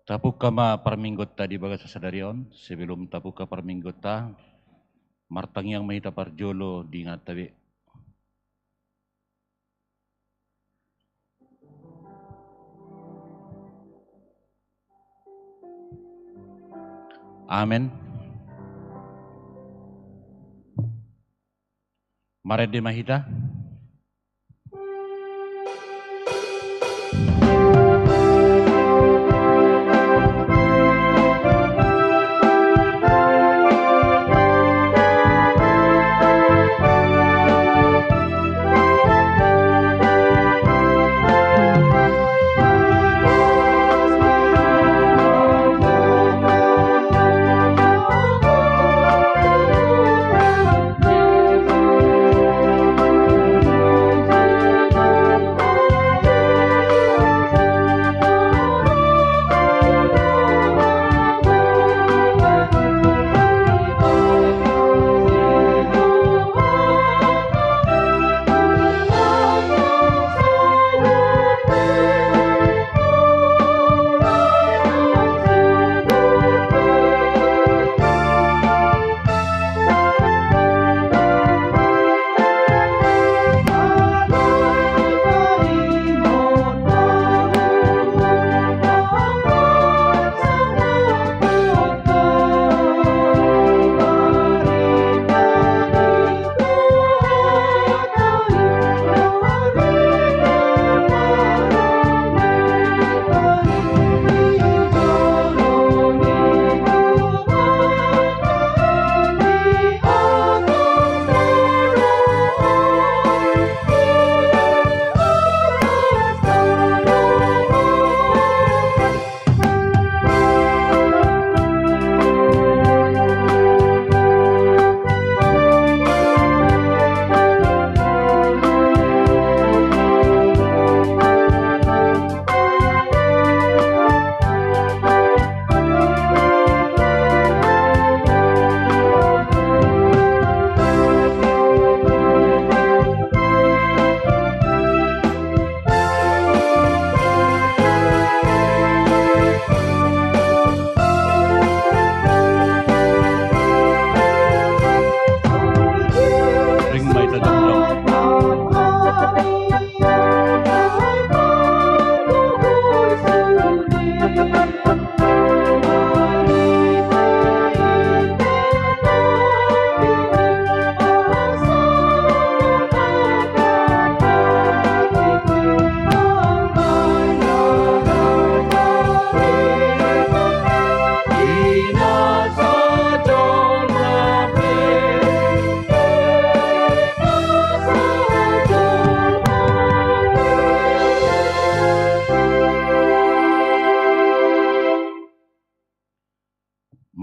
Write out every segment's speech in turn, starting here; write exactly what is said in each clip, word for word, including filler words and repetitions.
Tapungka ma parminggonta di bagasan sadari on. Sebelum tapungka parminggonta, martangiang ma hita parjolo di ingananta be. Amen. Marende ma hita.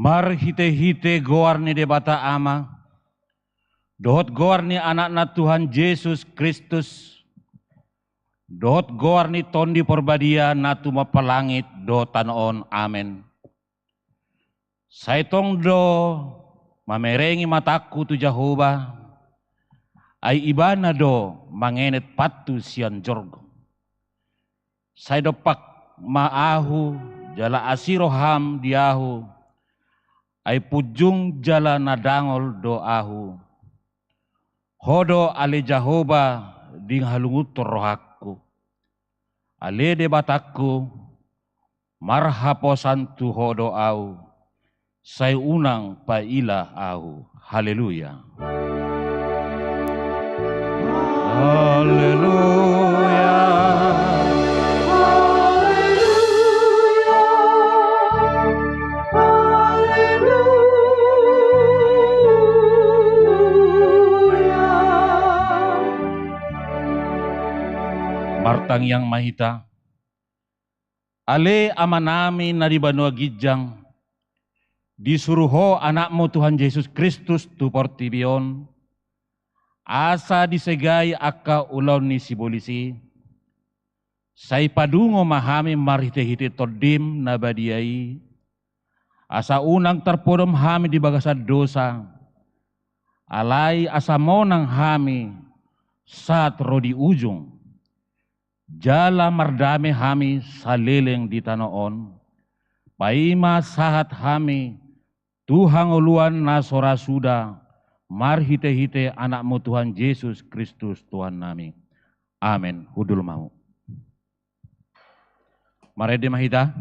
Marhitehite goar ni Debata Ama, dohot goar ni Anakna Tuhan Jesus Kristus, dohot goar ni Tondi Porbadia na tumompa langit dohot tano on. Amen. Sai tong do mamerengi matangku tu Jahowa, ai Ibana do mangenet pathu sian jorgo. Sai dompak ma ahu, jala asi roham di ahu, ai punjung jala na dangol do ahu. Ho do ale Jahowa di na halungunhon rohangku. Ale Debatangku, marhaposan tu Ho do ahu, sai unang paila ahu. Haleluya. Haleluya. Haleluya. Haleluya. Martangiang ma hita. Ale Amanami na di banua ginjang, disuru Ho Anakmu Tuhan Jesus Kristus tu portibi on, asa disegai angka ulaon ni sibolis i, sai padungo ma hami marhitehite Tondim na badia i, asa unang tarpodom hami di bagasan dosa, alai asa monang hami sahat ro di ujung. Jala mardame hami saleleng di tano on, Paima sahat hami tu hangoluan na so ra suda, marhitehite Anakmu Tuhan Jesus Kristus Tuhannami. Amen. Hundul ma hamu. Marende ma hita.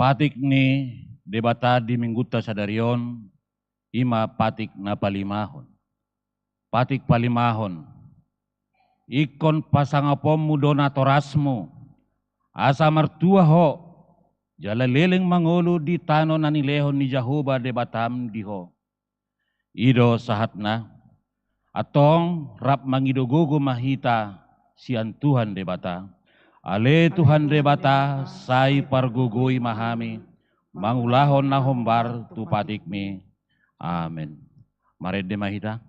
Patik ni Debata di Minggunta sadari on, i ma patik na palimahon. Patik palimahon. Ingkon pasangaponmu do natorasmu, asa martua ho, jala leleng mangolu di tano na nilehon ni Jahowa Debatam di ho. I do sahatna. Antong rap mangido gogo ma hita sian Tuhan Debata. Ale Tuhan Debata, sai pargogoi ma hami, mangulahon na hombar tu patikmi. Amen. Marende ma hita.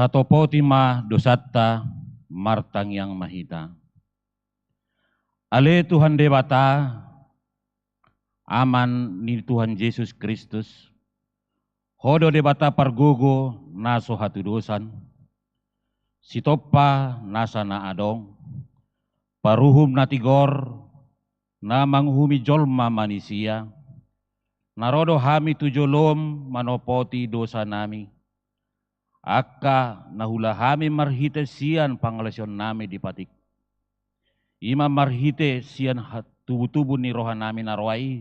Satopoti ma dosanta, martangiang ma hita. Ale Tuhan Debata, Ama ni Tuhan Jesus Kristus, Ho do Debata pargogo na so hatudosan, Sitompa nasa na adong, Paruhum na tigor, na manguhumi jolma manisia, na ro do hami tu joloM manopoti dosanami, angka na huula hami marhite sian pangalaosionnami di patik. I ma marhite sian ha-, tubutubu ni rohanami na roa i,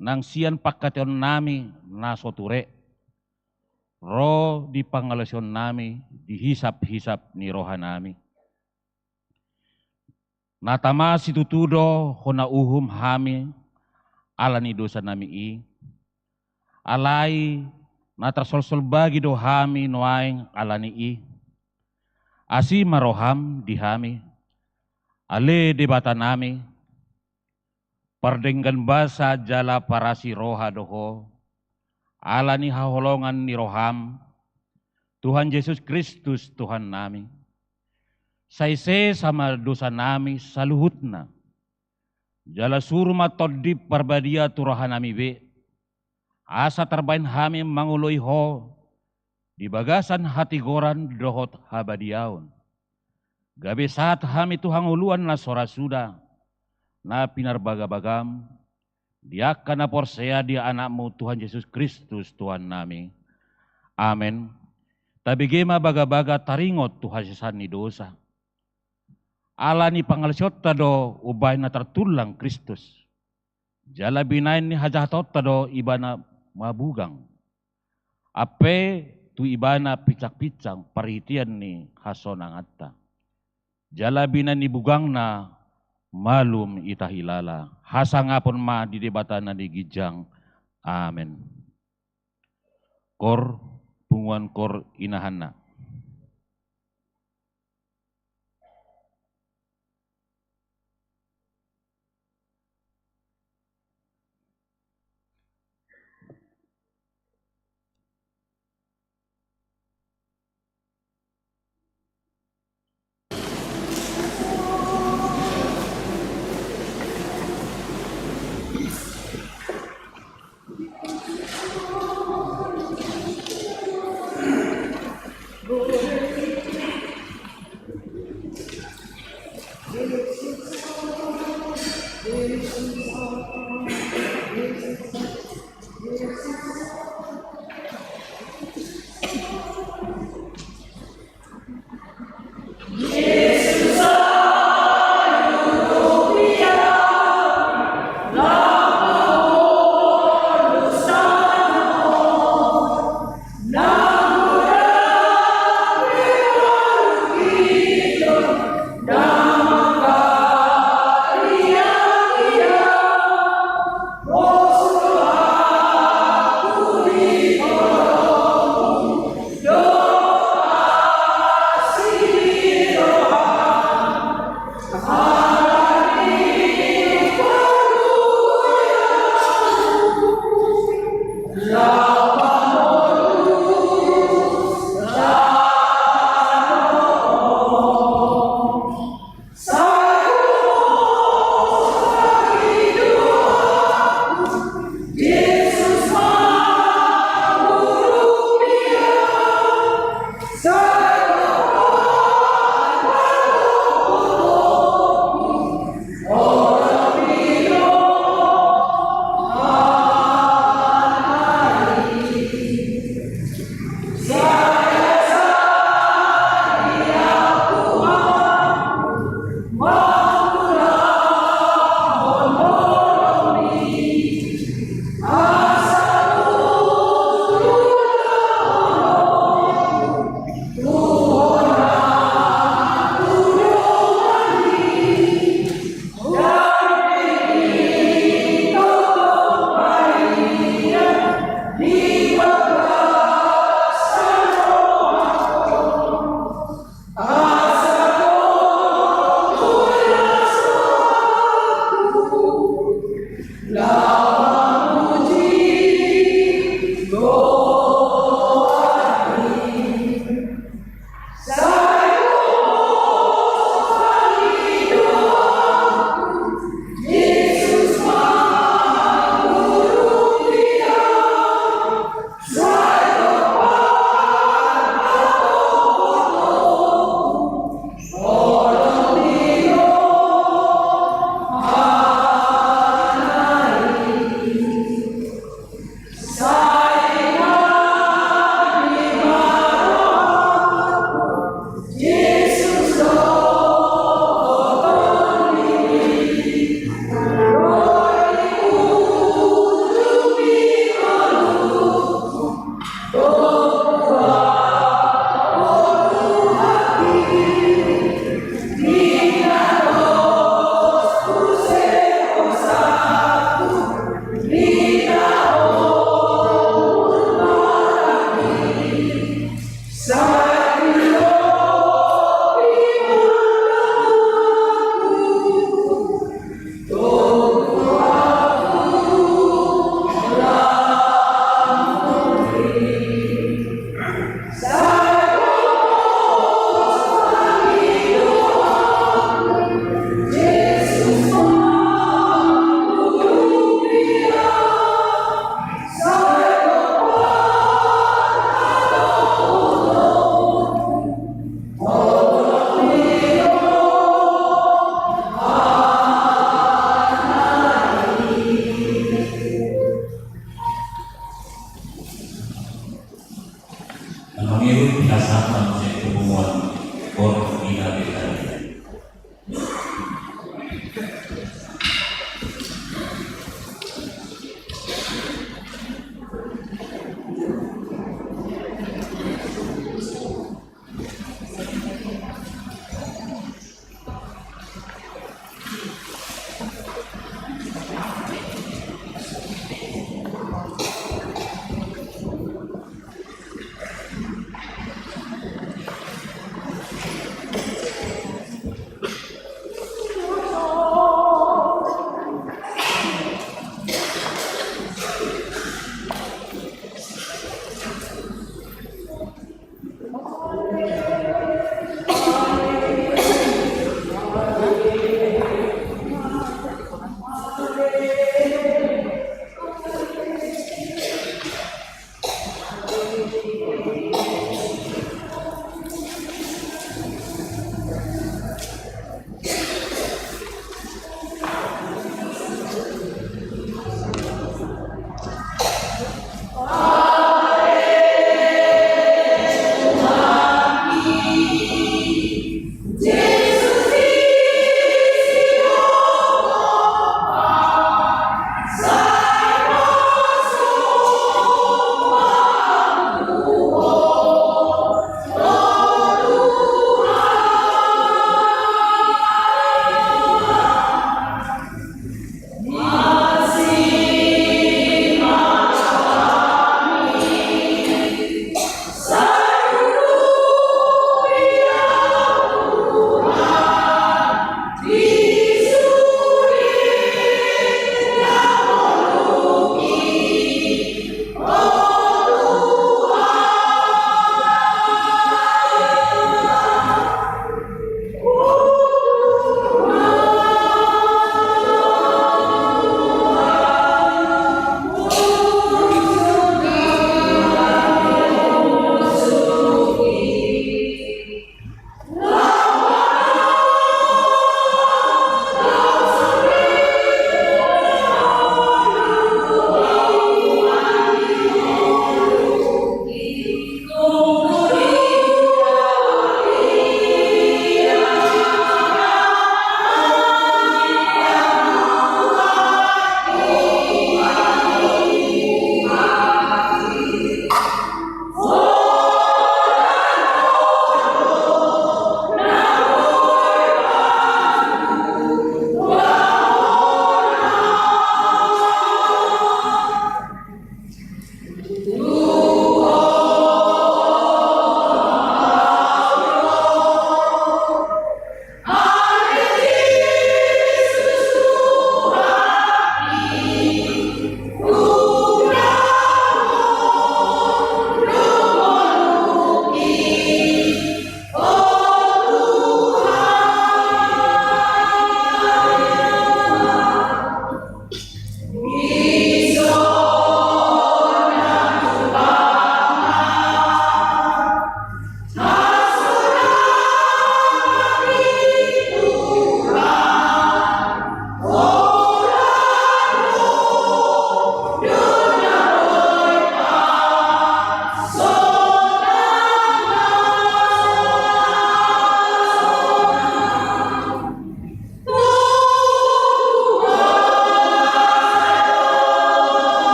nang sian pangkataionnami na so ture, ro di pangalaosionnami di hisaphisap ni rohanami. Na tama situtu do hona uhum hami ala ni dosanami i. Alai na tarsolsol bagi do hami nuaeng ala ni i. Asi ma roham di hami, ale Debatanami, pardenggan basa jala parasi roha do Ho, ala ni haholongan ni roham, Tuhan Jesus Kristus Tuhannami. Sai sesa ma dosanami saluhutna, jala suru ma Tondi Parbadia tu rohanami be, asa tarbahen hami mangoloi Ho di bagasan hatigoran dohot habadiaon. Gabe sahat hami tu hangoluan na so ra suda, na pinarbagabagam, di angka na porsea di AnakMu Tuhan Jesus Kristus Tuhannami. Amen. Tabege ma bagabaga taringot tu hasesaan ni dosa. Ala ni pangalaosionta do umbahen na tartullang Kristus. Jala binahen ni hajahatonta do Ibana mabugang. Ampe tu Ibana pinsangpinsang parhitean ni hasonanganta. Jala binahen ni bugangna malum hita hilala. Hasangapon ma di Debata na di ginjang. Amen. Koor, punguan koor inahanna.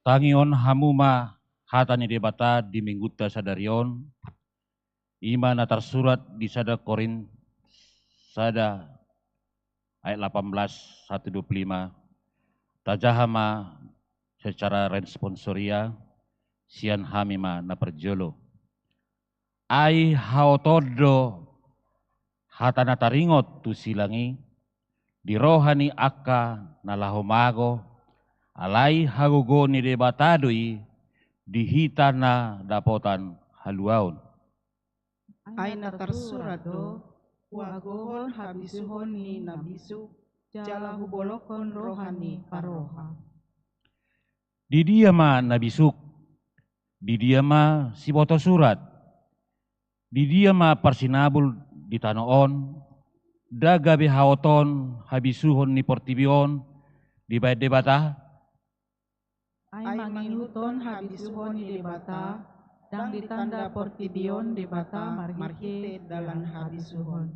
Tangihon hamu ma hata ni Debata di minggunta sadari on, i ma na tarsurat di sada Korint sada ayat lapan belas sahat tu dua puluh lima, tajaha ma secara responsoria sian hami ma na parjolo. Ai haotoon do hata na taringot tu silang i di roha ni angka na laho mago, alai hagogoon ni Debata do i di hita na dapotan haluaon. Ai na tarsurat do, huagohon habisuhon ni na bisuk, jala hubolongkon roha ni parroha. Di dia ma na bisuk? Di dia ma siboto surat? Di dia ma parsinabul di tano on? Nda gabe haotoon habisuhon ni portibi on dibahen Debata? Ai mangihuthon habisuhon ni Debata, ndang ditanda portibi on Debata marhite dalan habisuhon.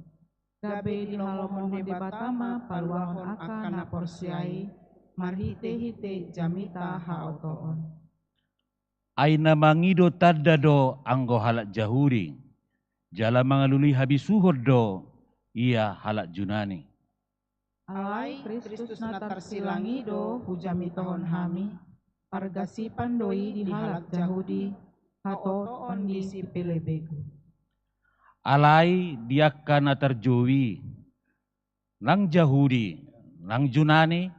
Gabe dihalomhon Debata ma paluahon angka na porsea i marhitehite jamita haotoon. Ai na mangido tanda do anggo halak Jahudi, jala mangalului habisuhon do ia halak Junani. Alai Kristus na tarsilang i do hujamitahon hami, pargasipan do i di halak Jahudi, haotoon di sipelebegu. Alai di angka na tarjou i, nang Jahudi nang Junani,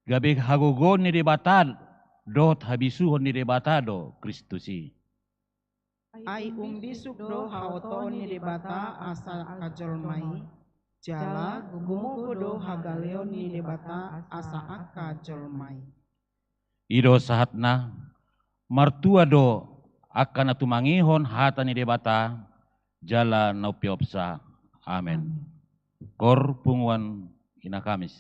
gabe hagogoon ni Debata dohot habisuhon ni Debata do Kristus i. Ai umbisuk do haotoon ni Debata asa angka jolma i, jala gumogo do hagaleon ni Debata asa angka jolma i. I do sahatna. Martua do angka na tumangihon hata ni Debata jala na umpeopsa. Amen. Kor punguan Ina Kamis.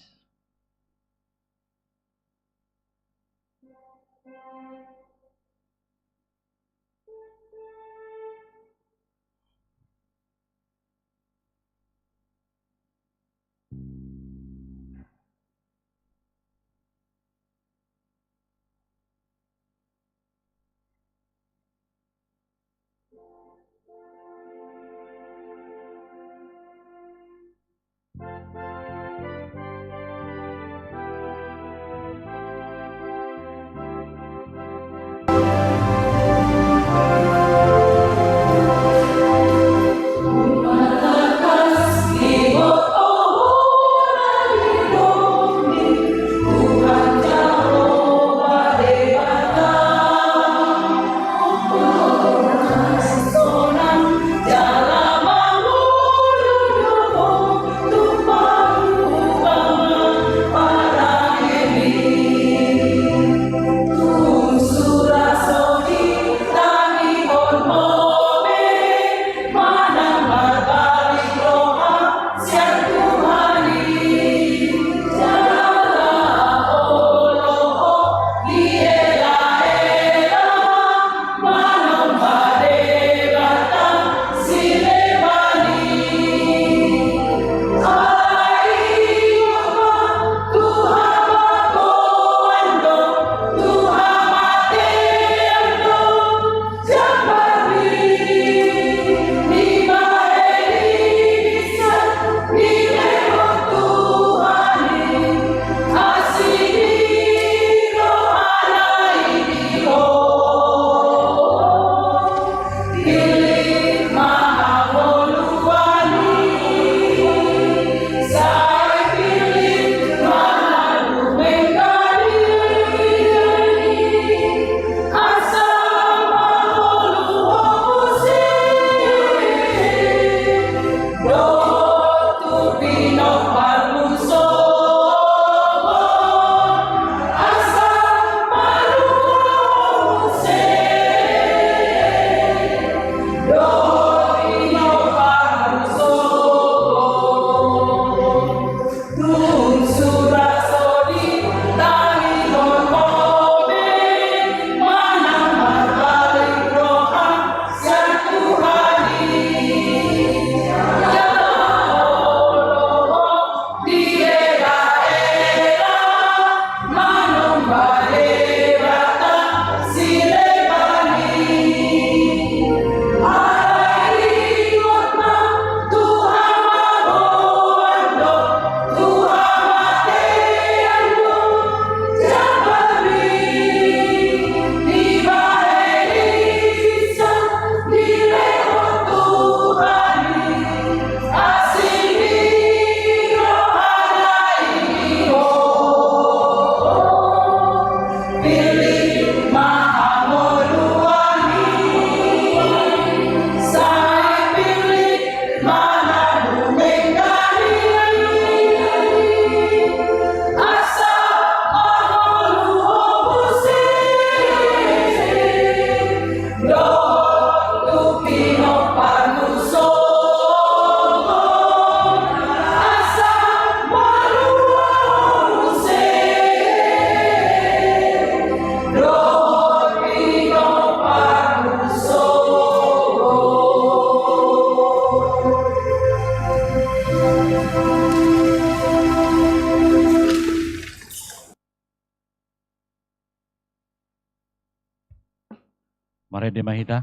Marende ma hita.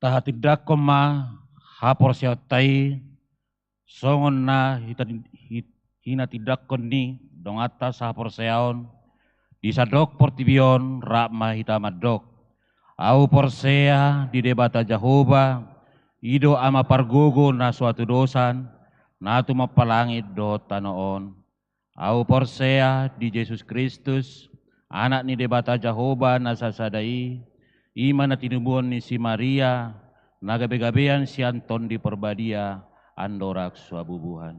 Tahatindangkon ma haporseaonta i, songon na hita-, hit-, hinatindangkon ni donganta sahaporseaon, di sandok portibi on rap ma hita mandok. Ahu porsea di Debata Jahowa, i do Ama pargogo na so hatudosan, na tumompa langit dohot tano on. Ahu porsea di Jesus Kristus, Anak ni Debata Jahowa na sasada i, i ma na tinumuon ni si Maria, na gabegabean sian Tondi Porbadia, andorang so habubuhan.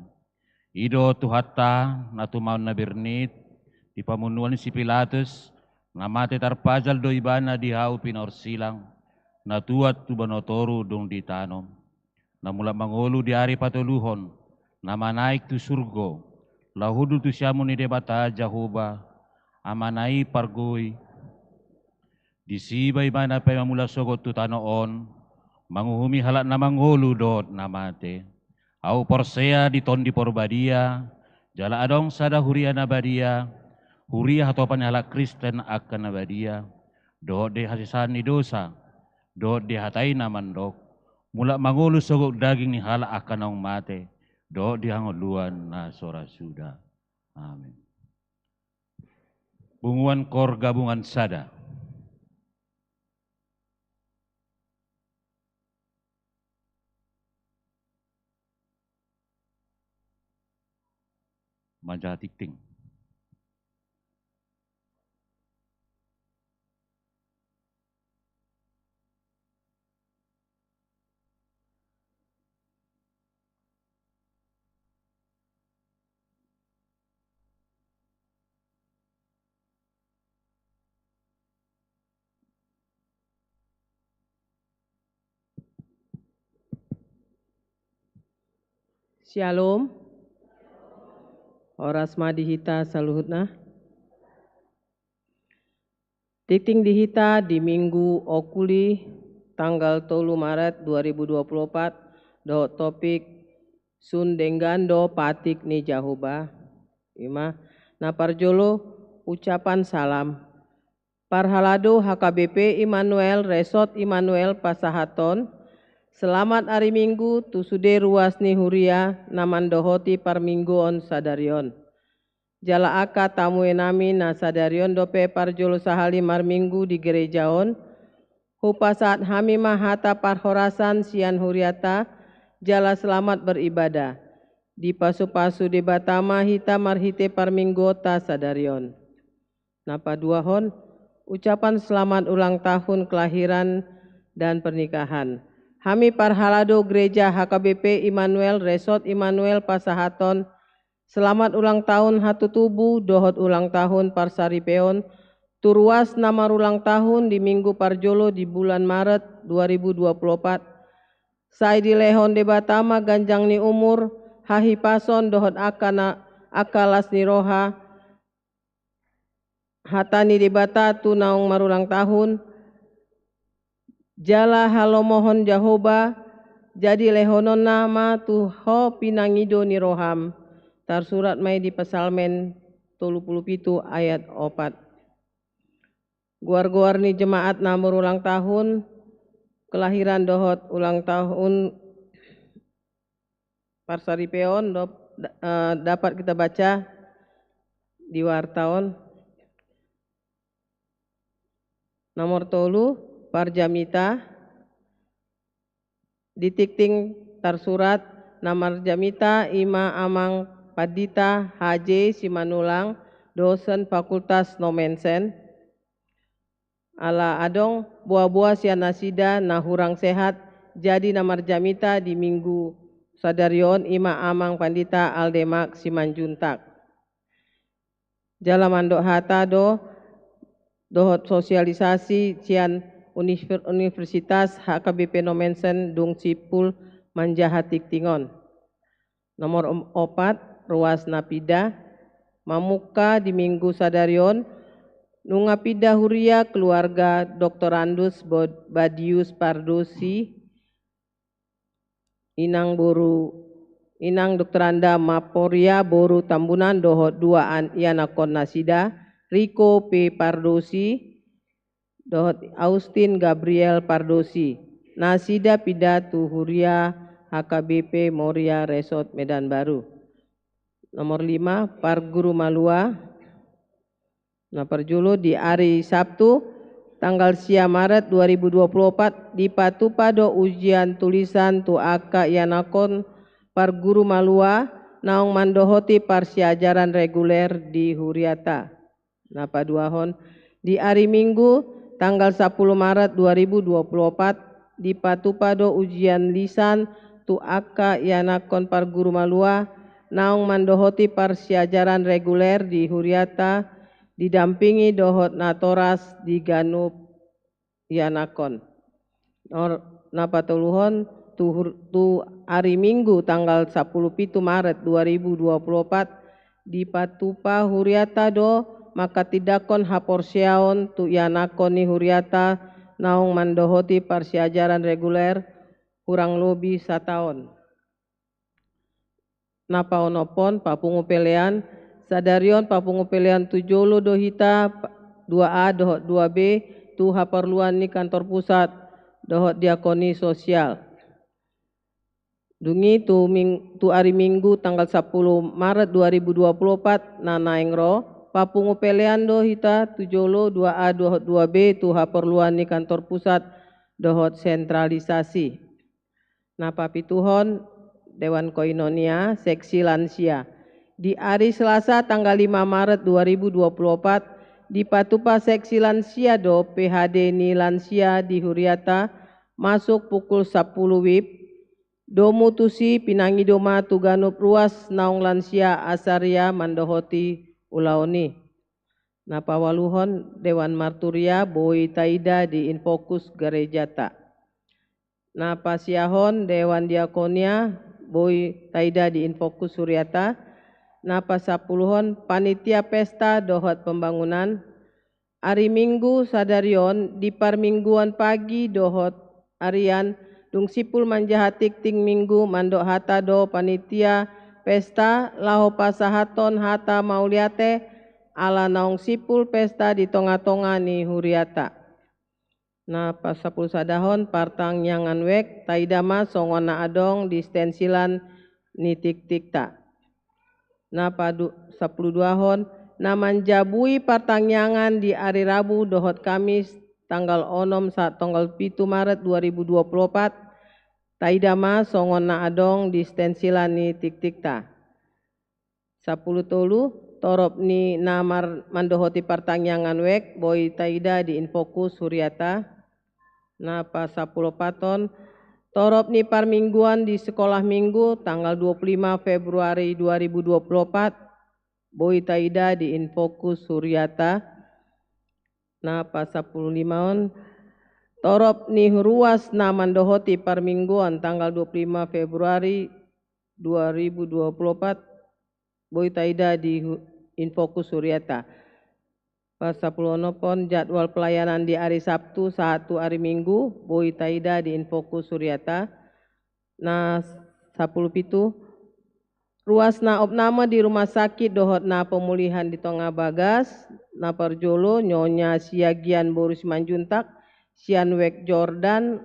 I do Tuhanta, na tumaon na bernit, dipamunuan ni si Pilatus, na mate tarpajal do ibana di hau pinaorsilang, na tuat tu banua toru dung ditanom. Na mulak mangolu di ari patoluhon, na manaek tu surgo, laho hundul tu siamun ni Debata Jahowa, Amana i pargogo i. Disi ma ibana paima mulak sogot tu tano on, manguhumi halak na mangolu dohot na mate. Ahu porsea di Tondi Porbadia, jala adong sada huria na badia, huria hatopan ni halak Kristen angka na badia, dohot di hasesaan ni dosa, dohot di hata i na mandok, mulak mangolu sogot daging ni halak angka naung mate, dohot di hangoluan na so ra suda. Amin. Punguan Koor Gabungan Sada. Manjaha tingting. Syalom. Horas ma di hita saluhutna. Tingting di hita di Minggu Okuli tanggal tolu Maret dua ribu dua puluh opat, dohot topik Sun denggan do patik ni Jahowa. Ima, na parjolo ucapan salam. Parhalado H K B P Immanuel Resort Immanuel pasahathon selamat ari Minggu tu sude ruas ni huria na mandohoti parmingguon sadari on. Jala angka tamuenami na sadari on dope parjolo sahali marminggu di gereja on, hupasahat hami ma hata parhorasan sian huriata, jala selamat beribadah. Dipasupasu Debata ma hita marhite parmingguonta sadari on. Na paduahon, ucapan selamat ulang tahun kelahiran dan pernikahan. Hami parhalado gereja H K B P Immanuel Resort Immanuel pasahathon selamat ulang tahun hatutubu dohot ulang tahun parsaripeon tu ruas na marulang tahun di minggu parjolo di bulan Maret dua ribu dua puluh opat. Sai dilehon Debata ma ganjang ni umur, hahipason dohot angka na, angka las ni roha, hata ni Debata tu naung marulang tahun, jala halomohon Jahowa, jadi lehononna ma tu ho pinangido ni roham. Tarsurat ma i di Psalmen tolu pulu pitu ayat opat. Goar-goar ni jemaat na marulang tahun kelahiran dohot ulang tahun parsaripeon dop-, da-, eh, dapat kita baca di warta on. Nomor tolu, parjamita. Di tingting tarsurat na marjamita i ma Amang Pandita H J Simanullang, dosen Fakultas Nommensen. Ala adong boa-boa sian nasida na hurang sehat, jadi na marjamita di minggu sadari on i ma Amang Pandita Aldemak Simanjuntak. Jala mandok hata do dohot sosialisasi sian Univer-, Universitas H K B P Nommensen dung simpul manjaha tingting on. Nomor om-, opat, ruas na pinda. Mamungka di minggu sadari on, nunga pinda huria keluarga Doktorandus Bod-, Badius Pardosi, inang boru, inang Doktoranda Maporia boru Tambunan dohot dua an-, ianakhon nasida, Riko P Pardosi, dohot Austin Gabriel Pardosi. Nasida pinda tu huria H K B P Moria Resort Medan Baru. Nomor lima, parguru malua. Na parjolo, di ari Sabtu tanggal sia Maret dua ribu dua puluh opat dipatupa do ujian tulisan tu angka ianakhon parguru malua naung mandohoti parsiajaran reguler di huriata. Na paduahon, di ari Minggu tanggal sapuluh Maret dua ribu dua puluh opat dipatupa do ujian lisan tu angka ianakhon parguru malua naung mandohoti parsiajaran reguler di huriata, didampingi dohot natoras di ganup ianakhon. Nor-, na patoluhon, tu hur-, tu ari Minggu tanggal sapuluh pitu Maret dua ribu dua puluh opat dipatupa huriata do manghatindanghon haporseaon tu ianakhon ni huriata naung mandohoti parsiajaran reguler hurang lobi sataon. Na paonomhon, papungu pelean. Sadari on papungu pelean tu jolo do hita, dua A dohot dua B, tu haporluan ni kantor pusat dohot diakoni sosial. Dung i tu ming-, tu ari Minggu tanggal sapuluh Maret dua ribu dua puluh opat na naeng ro, papungu pelean do hita tu jolo dua A dohot dua B tu haporluan ni kantor pusat dohot sentralisasi. Na papituhon, Dewan Koinonia, seksi lansia. Di ari Selasa tanggal lima Maret dua ribu dua puluh opat, dipatupa seksi lansia do P H D ni lansia di huriata masuk pukul sapuluh wib, domu tusi pinangido ma tu ganup ruas naung lansia asa ria mandohoti ulaon i. Na paualuhon, Dewan Marturia, boi taida di Infokus garejata. Na pasiahon, Dewan Diakonia, boi taida di Infokus huriata. Na pasampuluhon, panitia pesta dohot pembangunan. Ari Minggu sadari on di parmingguan pagi dohot arian, dung simpul manjaha tingting Minggu, mandok hata do panitia pesta laho pasahathon hata mauliate ala naung simpul pesta di tonga-tonga ni huriata. Na pasampulusadahon, partangiangan wijk, taida ma songon na adong di stensilan ni tiktikta. Na padu-, sampuluduahon, na manjabui partangiangan di ari Rabu dohot Kamis, tanggal onom sahat tanggal pitu Maret dua ribu dua puluh opat, taida ma songon na adong di stensilan ni tiktikta. Sampulutolu, torop ni na mar-, mandohoti partangiangan wijk, boi taida di Infokus huriata. Na pasampuluopathon, torop ni parmingguan di sekolah minggu tanggal dua puluh lima Februari dua ribu dua puluh opat, boi taida di Infokus huriata. Na pasampululimahon, torop ni ruas na mandohoti parmingguan tanggal dua puluh lima Februari dua ribu dua puluh opat, boi taida di hu-, Infokus huriata. Pasampuluonomhon, jadwal pelayanan di ari Sabtu sahat tu ari Minggu, boi taida di Infokus huriata. Na sampulupitu, ruas na opname di rumah sakit dohot na pemulihan di tonga bagas. Na parjolo, Nyonya Siagian boru Simanjuntak, sian wijk Jordan,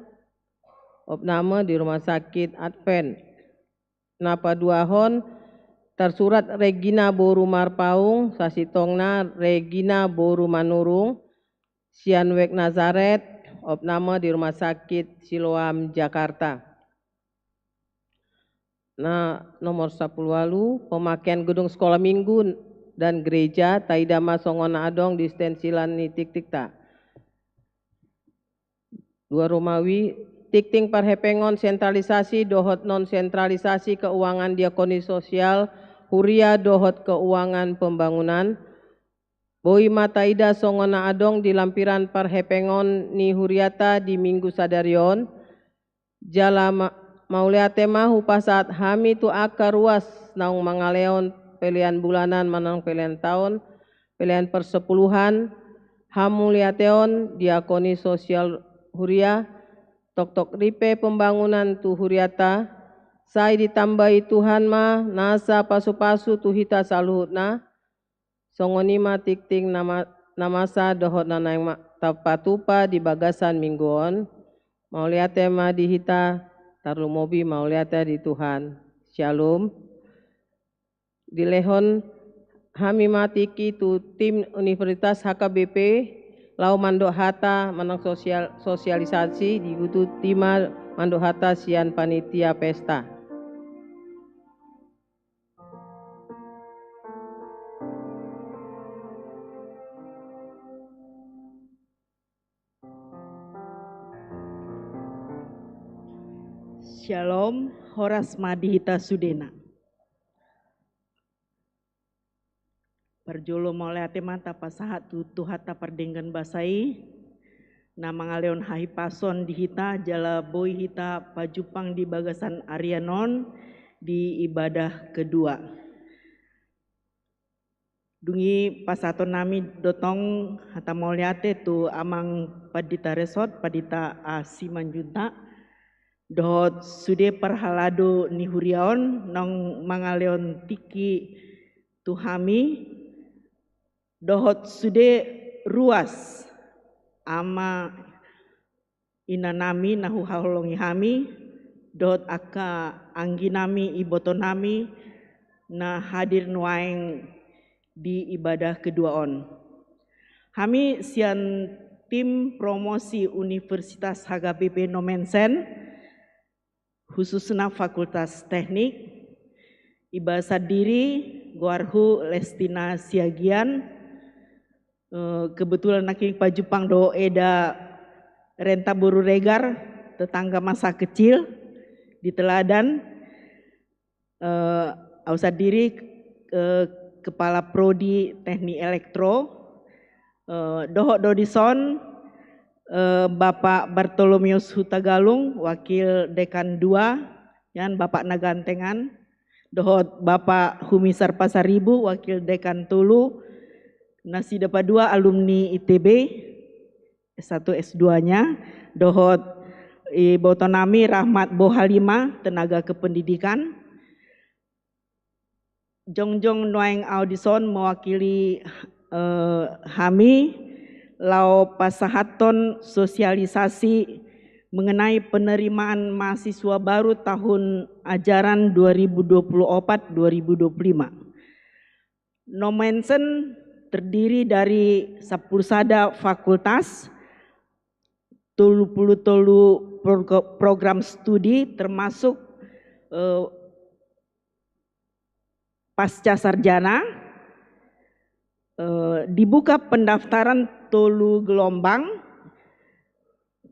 opname di rumah sakit Advent. Na paduahon, tarsurat Regina boru Marpaung, sasintongna Regina boru Manurung, sian wijk Nazaret, opname di rumah sakit Siloam Jakarta. Na nomor sampuluualu, pemakaian gedung sekolah minggu dan gereja, taida ma songon na adong di stensilan ni tiktikta. Dua Romawi, tingting parhepengon sentralisasi dohot non sentralisasi keuangan diakoni sosial, huria dohot keuangan pembangunan, boi ma taida songon na adong di lampiran parhepengon ni huriata di Minggu sadari on. Jala ma-, mauliate ma hupasahat hami tu angka ruas naung mangalehon pelean bulanan manang pelean taon, pelean persepuluhan, hamuliateon, diakoni sosial huria, toktok ripe pembangunan tu huriata, sai ditambai Tuhan ma nasa pasupasu tu hita saluhutna, songon i ma tingting na ma-, na masa dohot na naeng ma-, tapatupa di bagasan minggu on. Mauliate ma di hita, tarlumobi mauliate di Tuhan. Syalom. Dilehon hami ma tingki tu tim Universitas H K B P, laho mandok hata manang sosial-, sosialisasi, diikuti ma mandok hata sian panitia pesta. Syalom, horas ma di hita sudena. Parjolo mauliate ma tapasahat tu Tuhanta pardenggan basa i, na mangalehon hahipason di hita, jala boi hita pajumpang di bagasan arian on di ibadah kedua. Dung i pasahaton nami do tong hata mauliate tu Amang Pandita Resort, Pandita A. Simanjuntak, dohot sude parhalado ni huria on naung mangalehon tingki tu hami, dohot sude ruas ama inanami na huhaholongi hami, dohot angka angginami, ibotonami na hadir nuaeng di ibadah kedua on. Hami sian tim promosi Universitas H K B P Nommensen, khususna Fakultas Teknik, iba sandiri goarhu Lestina Siagian, eh, kebetulan nangkin pajumpang do eda renta boru Regar, tetangga masa kecil di Teladan. Eh, au sandiri, eh, Kepala Prodi Teknik Elektro, eh, dohot do dison, eh, Bapak Bartolomeus Hutagalung, Wakil Dekan dua, nian Bapak na gantengan, dohot Bapak Humisar Pasaribu, Wakil Dekan tolu, nasida padua alumni I T B, S satu, S dua-nya, dohot ibotonami Rahmat Bohalima, Tenaga Kependidikan. Jongjong nuaeng au dison mewakili eh, hami laho pasahathon sosialisasi mengenai penerimaan mahasiswa baru tahun ajaran dua ribu dua puluh empat dua ribu dua puluh lima. Nommensen terdiri dari sampulu sada fakultas, tolu puluh tolu progr-, program studi, termasuk, eh, pasca sarjana. Eh, dibuka pendaftaran tolu gelombang.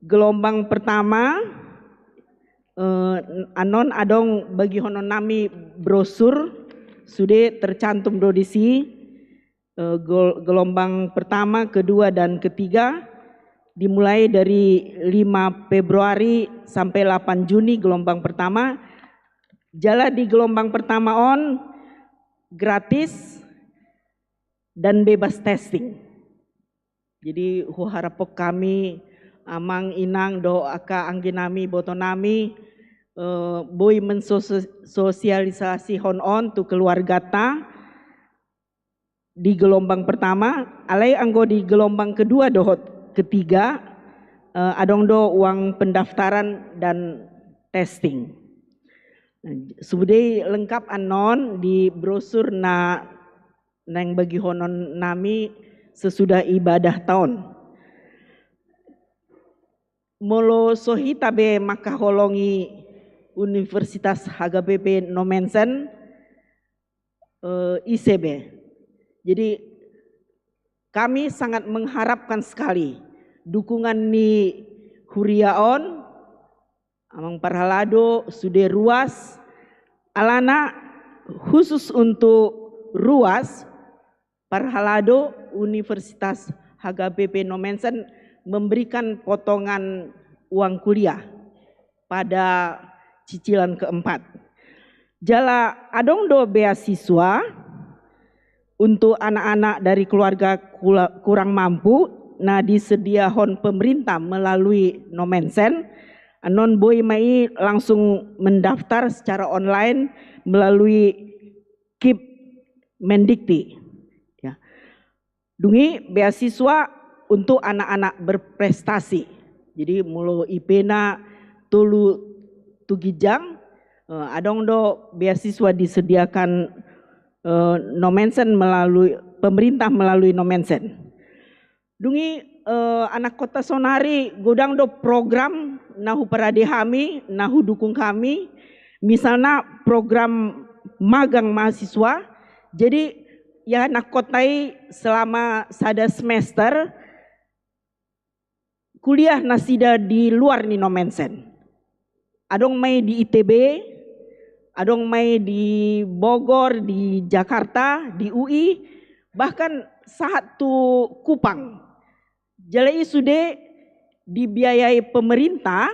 Gelombang pertama, eh, annon adong bagihononnami brosur, sude tercantum do disi. Eh, gel-, gelombang pertama, kedua, dan ketiga dimulai dari lima Februari sampai delapan Juni, gelombang pertama. Jala di gelombang pertama on gratis dan bebas testing. Jadi huharapon hami, amang inang dohot angka angginami, ibotonami, eh, boi mensosialisasihon on tu keluargata di gelombang pertama, alai anggo di gelombang kedua dohot ketiga, eh, adong do uang pendaftaran dan testing. Nah, sude lengkap annon di brosur na naeng bagihononnami sesudah ibadahta on. Molo so hita be mangkaholongi Universitas H K B P Nommensen, eh, ise be. Jadi kami sangat mengharapkan sekali dukungan ni huria on, amang parhalado, sude ruas, alana khusus untuk ruas, parhalado, Universitas H K B P Nommensen memberikan potongan uang kuliah pada cicilan keempat. Jala adong do beasiswa untuk anak-anak dari keluarga kula-, kurang mampu, na disediahon pemerintah melalui Nommensen. Annon boi ma i langsung mendaftar secara online melalui Kip Mendikti. Ya. Dung i beasiswa untuk anak-anak berprestasi. Jadi molo I P na tolu tu ginjang, eh, adong do beasiswa disediakan, eh, Nommensen melalui, pemerintah melalui Nommensen. Dung i, eh, anakhonta saonari godang do program na huparade hami, na hudukung hami, misalna program magang mahasiswa. Jadi ianakhonta i selama sada semester kuliah nasida di luar ni Nommensen. Adong ma i di I T B, adong ma i di Bogor, di Jakarta, di U I, bahkan sahat tu Kupang. Jala i sude dibiayai pemerintah,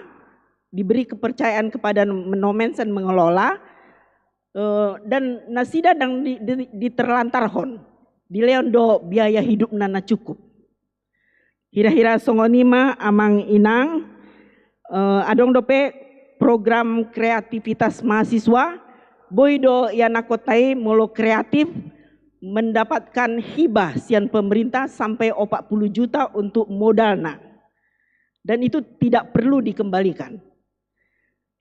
diberi kepercayaan kepada Nommensen mengelola, eh, dan nasida ndang di, di, diterlantarhon, dilehon do biaya hidupna na cukup. Hira-hira songon i ma amang inang, eh, adong dope program kreativitas mahasiswa, boi do ianakhonta i molo kreatif mendapatkan hibah sian pemerintah sampai opat puluh juta untuk modalna. Dan itu tidak perlu dikembalikan.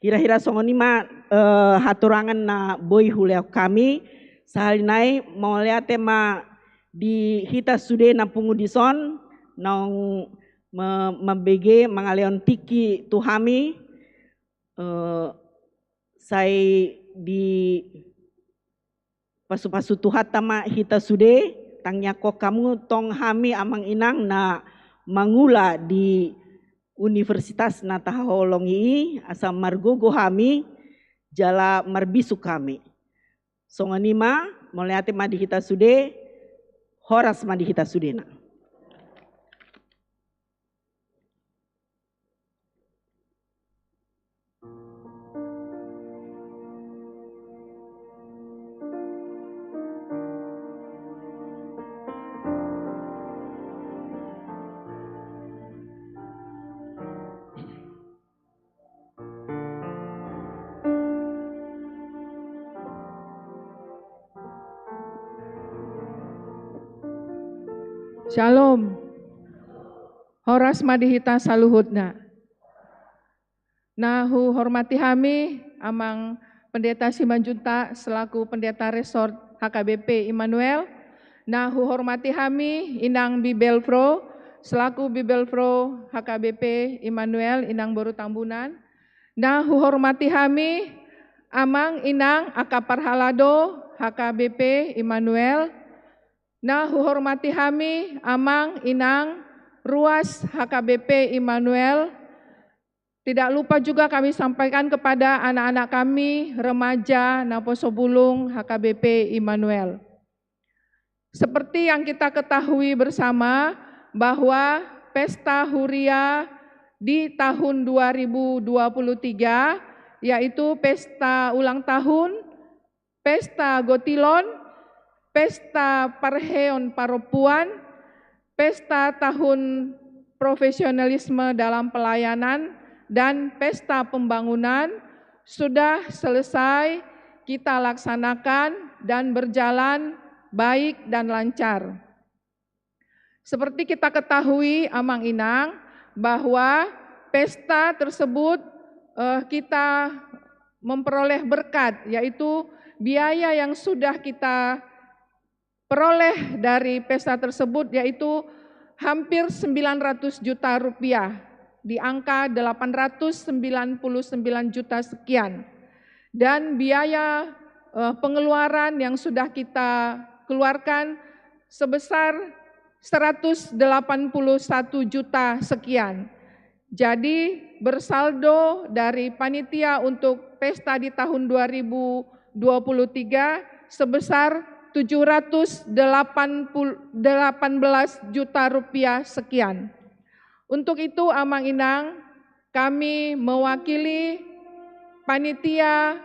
Hira-hira songon i ma, eh, hatorangan na boi hulehon hami. Sahali nai mauliate ma di hita sude na pungu dison naung ma-, mambege mangalehon tingki tu hami, eh, sai di pasu-pasu Tuhanta ma hita sude, tangiangkon hamu tong hami amang inang na mangula di universitas na tahaholongi i, asa margogo hami, jala marbisuk hami. Songon i ma, mauliate ma di hita sude, horas ma di hita sudena. Shalom. Horas ma di hita saluhutna. Na huhormati hami Amang Pendeta Simanjuntak selaku Pendeta Resort H K B P Immanuel. Na huhormati hami Inang Bibelvrouw selaku Bibelvrouw H K B P Immanuel, Inang boru Tambunan. Na huhormati hami Amang Inang angka parhalado H K B P Immanuel. Na huhormati hami Amang Inang ruas H K B P Immanuel. Tidak lupa juga kami sampaikan kepada anak-anak kami, remaja, naposo bulung H K B P Immanuel. Seperti yang kita ketahui bersama bahwa pesta huria di tahun dua ribu dua puluh tiga, yaitu pesta ulang tahun, pesta gotilon, pesta parheon parompuan, pesta tahun profesionalisme dalam pelayanan, dan pesta pembangunan sudah selesai kita laksanakan dan berjalan baik dan lancar. Seperti kita ketahui, Amang Inang, bahwa pesta tersebut, eh, kita memperoleh berkat, yaitu biaya yang sudah kita peroleh dari pesta tersebut, yaitu hampir sembilan ratus juta rupiah, di angka delapan ratus sembilan puluh sembilan juta sekian. Dan biaya, eh, pengeluaran yang sudah kita keluarkan sebesar seratus delapan puluh satu juta sekian. Jadi, bersaldo dari panitia untuk pesta di tahun dua ribu dua puluh tiga sebesar tujuh ratus delapan puluh, delapan belas juta rupiah sekian. Untuk itu, Amang Inang, kami mewakili panitia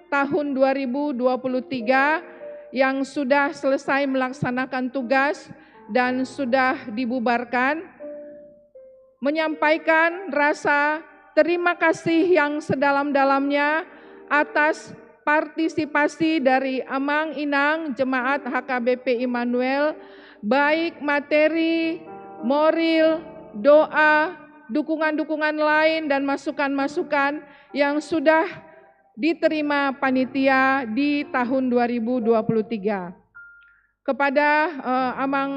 tahun dua ribu dua puluh tiga yang sudah selesai melaksanakan tugas dan sudah dibubarkan, menyampaikan rasa terima kasih yang sedalam-dalamnya atas partisipasi dari Amang Inang jemaat H K B P Immanuel, baik materi, moral, doa, dukungan-dukungan lain, dan masukan-masukan yang sudah diterima panitia di tahun dua ribu dua puluh tiga. Kepada, eh, Amang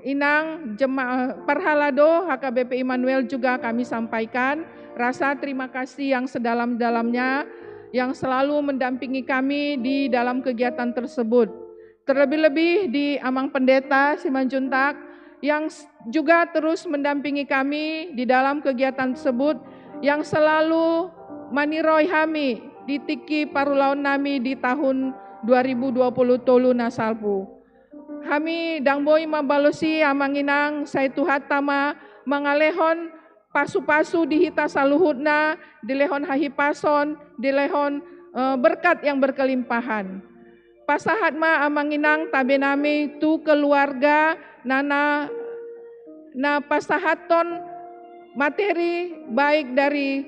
Inang jema-, parhalado H K B P Immanuel juga kami sampaikan rasa terima kasih yang sedalam-dalamnya yang selalu mendampingi kami di dalam kegiatan tersebut. Terlebih-lebih di Amang Pendeta Simanjuntak yang s-, juga terus mendampingi kami di dalam kegiatan tersebut, yang selalu maniroi hami di tingki parulaon nami di tahun dua ribu dua puluh tolu na salpu. Hami ndang boi mambalosi, Amang Inang, sai Tuhanta ma mangalehon pasu-pasu di hita saluhutna, dilehon hahipason, dilehon, eh, berkat yang berkelimpahan. Pasahat ma, Amang Inang, tabe nami tu keluarga na, na, na pasahathon materi, baik dari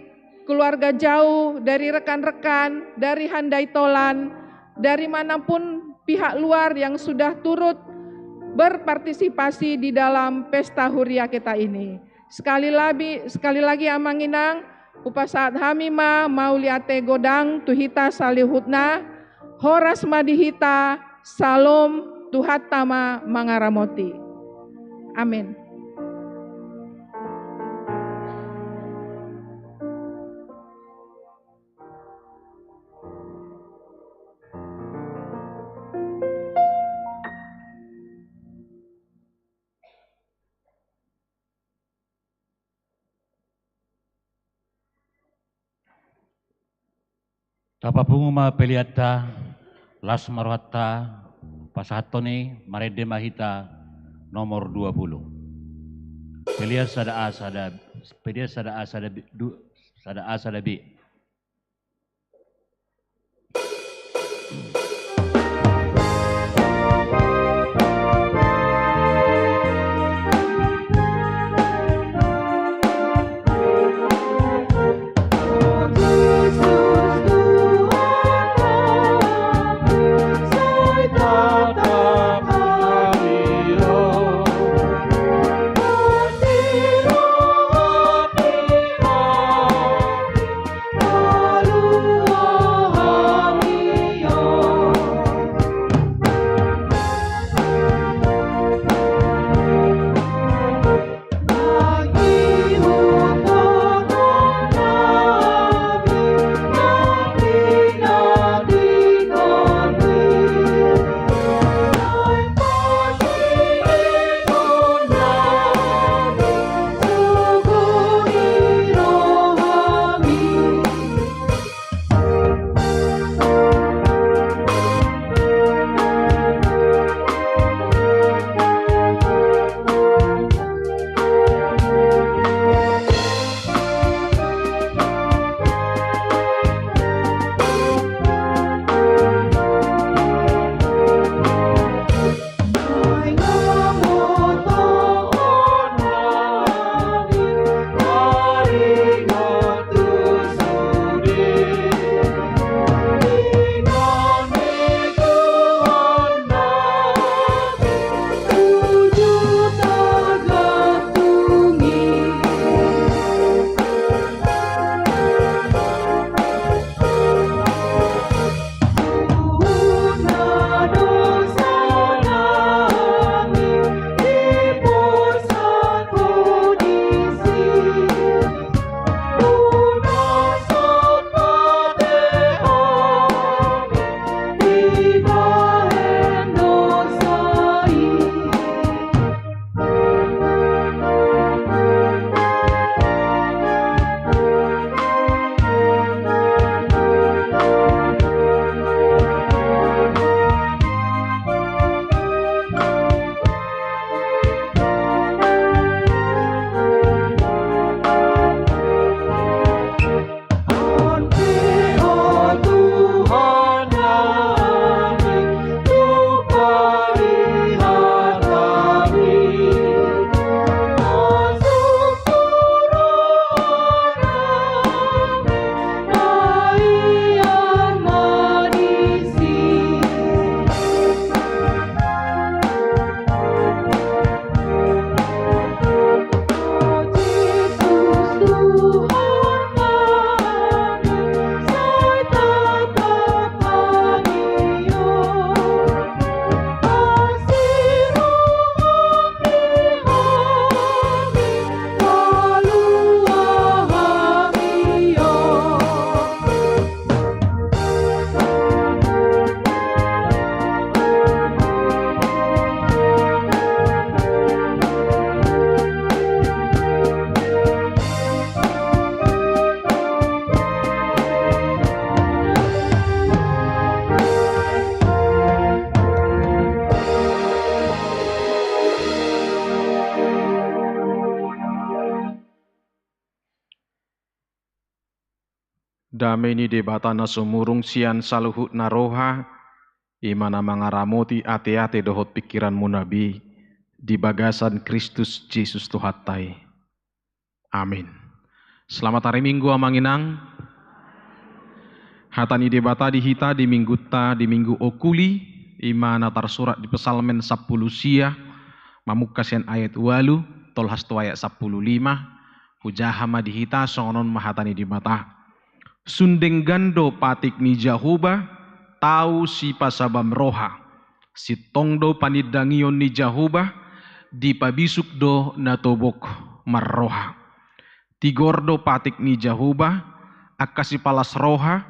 keluarga jauh, dari rekan-rekan, dari handai tolan, dari manapun pihak luar yang sudah turut berpartisipasi di dalam pesta huria kita ini. Sekali lagi, sekali lagi, Amang Inang, hupasahat hami ma mauliate godang tu hita saluhutna. Horas ma di hita. Salom. Tuhanta ma mangaramoti. Amen. Tapapungu ma peleanta, las ma rohanta, pasahathon i, marende ma hita nomor dua puluh. Pelean sada A, sada, pelean sada A, sada B, du-, sada A, sada B. Dame ni Debata na sumurung sian saluhutna roha, i ma na mangaramoti ateate dohot pingkiranmuna be, di bagasan Kristus Jesus Tuhanta i. Amin. Selamat hari Minggu, Amang Inang. Hata ni Debata di hita di minggunta, di Minggu Okuli, i ma na tarsurat di Psalmen sampulu sia, mamungka sian ayat ualu, tolhas tu ayat sampulu lima, hujaha ma di hita, songon on ma hata ni Debata. Sun denggan do patik ni Jahowa, tau sipasabam roha. Sintong do panindangion ni Jahowa, dipabisuk do na tobok marroha. Tigor do patik ni Jahowa, angka sipalas roha,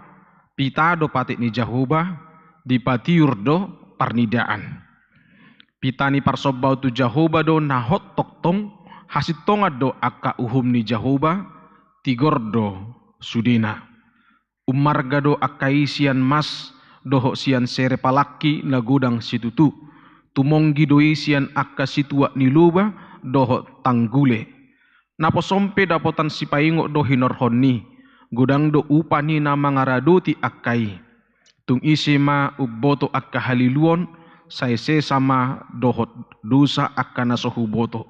pita do patik ni Jahowa, dipatiur do parnidaan. Pita ni parsombaon tu Jahowa do na hot tongtong, hasintongan do angka uhum ni Jahowa, tigor do sudena. Ummarga do angka i sian mas dohot sian sere palangki na godang situtu. Tumonggi do i sian angka situak ni loba dohot tanggule. Naposom pe dapotan sipaingot do hinorhon ni, godang do upa ni na mangaradoti angka i. Tung ise ma umboto angka haliluon, sai sesa ma dohot dosa angka na so huboto.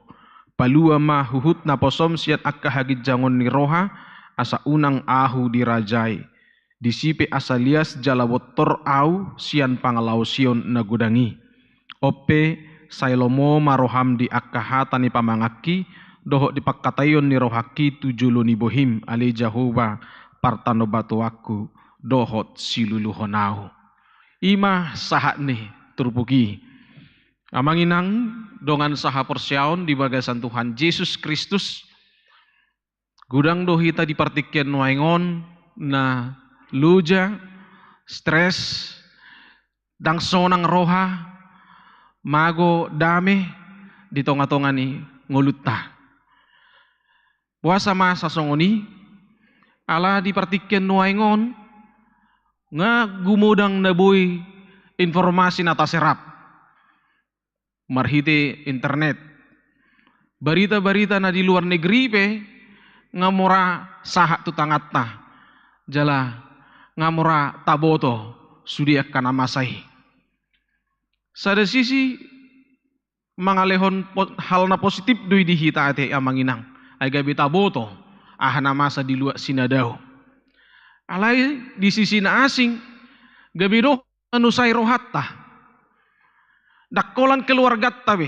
Palua ma huhut naposom sian angka haginjangon ni roha, asa unang ahu dirajai. Disi pe asa lias jala bontor ahu sian pangalaosion na godang i. On pe, sai lomo ma roham di angka hata ni pamanganki, dohot di pangkataion ni rohangki tu jolo ni bohim, ale Jahowa, partanobatoanku, dohot siluluhon ahu. I ma sahat ni turpuk i. Amang Inang, dongan sahaporseaon di bagasan Tuhan Jesus Kristus, godang do hita di partingkian nuaeng on na loja, stres, ndang sonang roha, mago dame di tongatonga ni ngolunta. Boasa masa songon i? Ala di partingkian nuaeng on, nga gumodang na boi informasi na taserap marhite internet. Barita-barita na di luar negeri pe nga mura sahat tu tanganta, jala nga mura taboto sude angka na masa i. Sada sisi mangalehon po-, hal na positif do i di hita ate Amang Inang. Ai gabe taboto aha na masa di luat sinadao. Alai di sisi na asing, gabe do manusai rohanta. Ndang holan keluarganta be.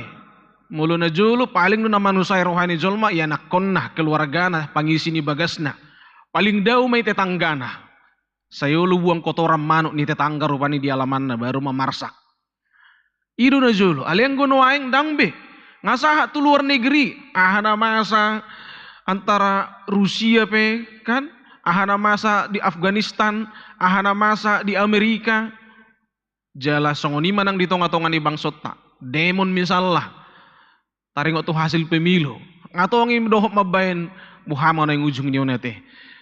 Molo na jolo paling do na manusai roha ni jolma ianakkonna, keluargana, pangisi ni bagasna. Paling dao ma i tetanggana. Sai olo buang kotoran manuk ni tetangga rupani di alamanna, baru ma marsak. I do na jolo, alai anggo nuaeng ndang be. Nga sahat tu luar negeri, aha na masa antara Rusia pe, kan? Aha na masa di Afganistan, aha na masa di Amerika. Jala songon i ma nang di tongatonga ni bangsonta. Demon misalna. Taringot tu hasil pemilu. Nga tong i dohot mambaen boha ma nuaeng ujung ni on ate.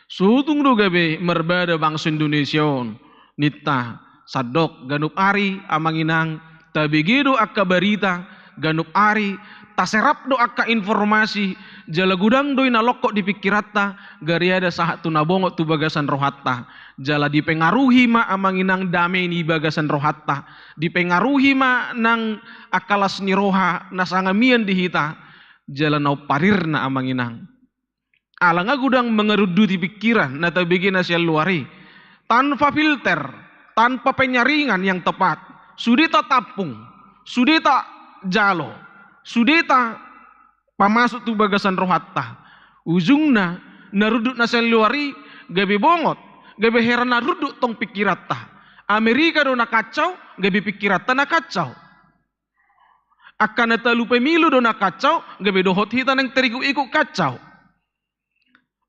Sotung do gabe marbada bangso Indonesia on. Ninta, sandok, ganup ari, Amang Inang, tabege do angka barita, ganup ari, taserap do angka informasi, jala godang do i na longkot di pingkiranta, gariada sahat tu na bongot tu bagasan rohanta. Jala dipengaruhi ma Amang Inang dame ni bagasan rohanta. Dipengaruhi ma nang angka las ni roha na sanga mian di hita. Jala na umparirna Amang Inang. Ala nga godang mangarunduti pingkiran na tabege na sian luar i. Tanpa filter, tanpa penyaringan yang tepat. Sude tatampung, sude tajalo, sude ta pamasuk tu bagasan rohanta. Ujungna, na rundut na sian luar i, gabe bongot, gabe hera na rundut tong pingkiranta. Amerika do na kacau, gabe pingkiranta na kacau. Angka na talu pemilu do na kacau, gabe dohot hita naeng tarikut-ikut kacau.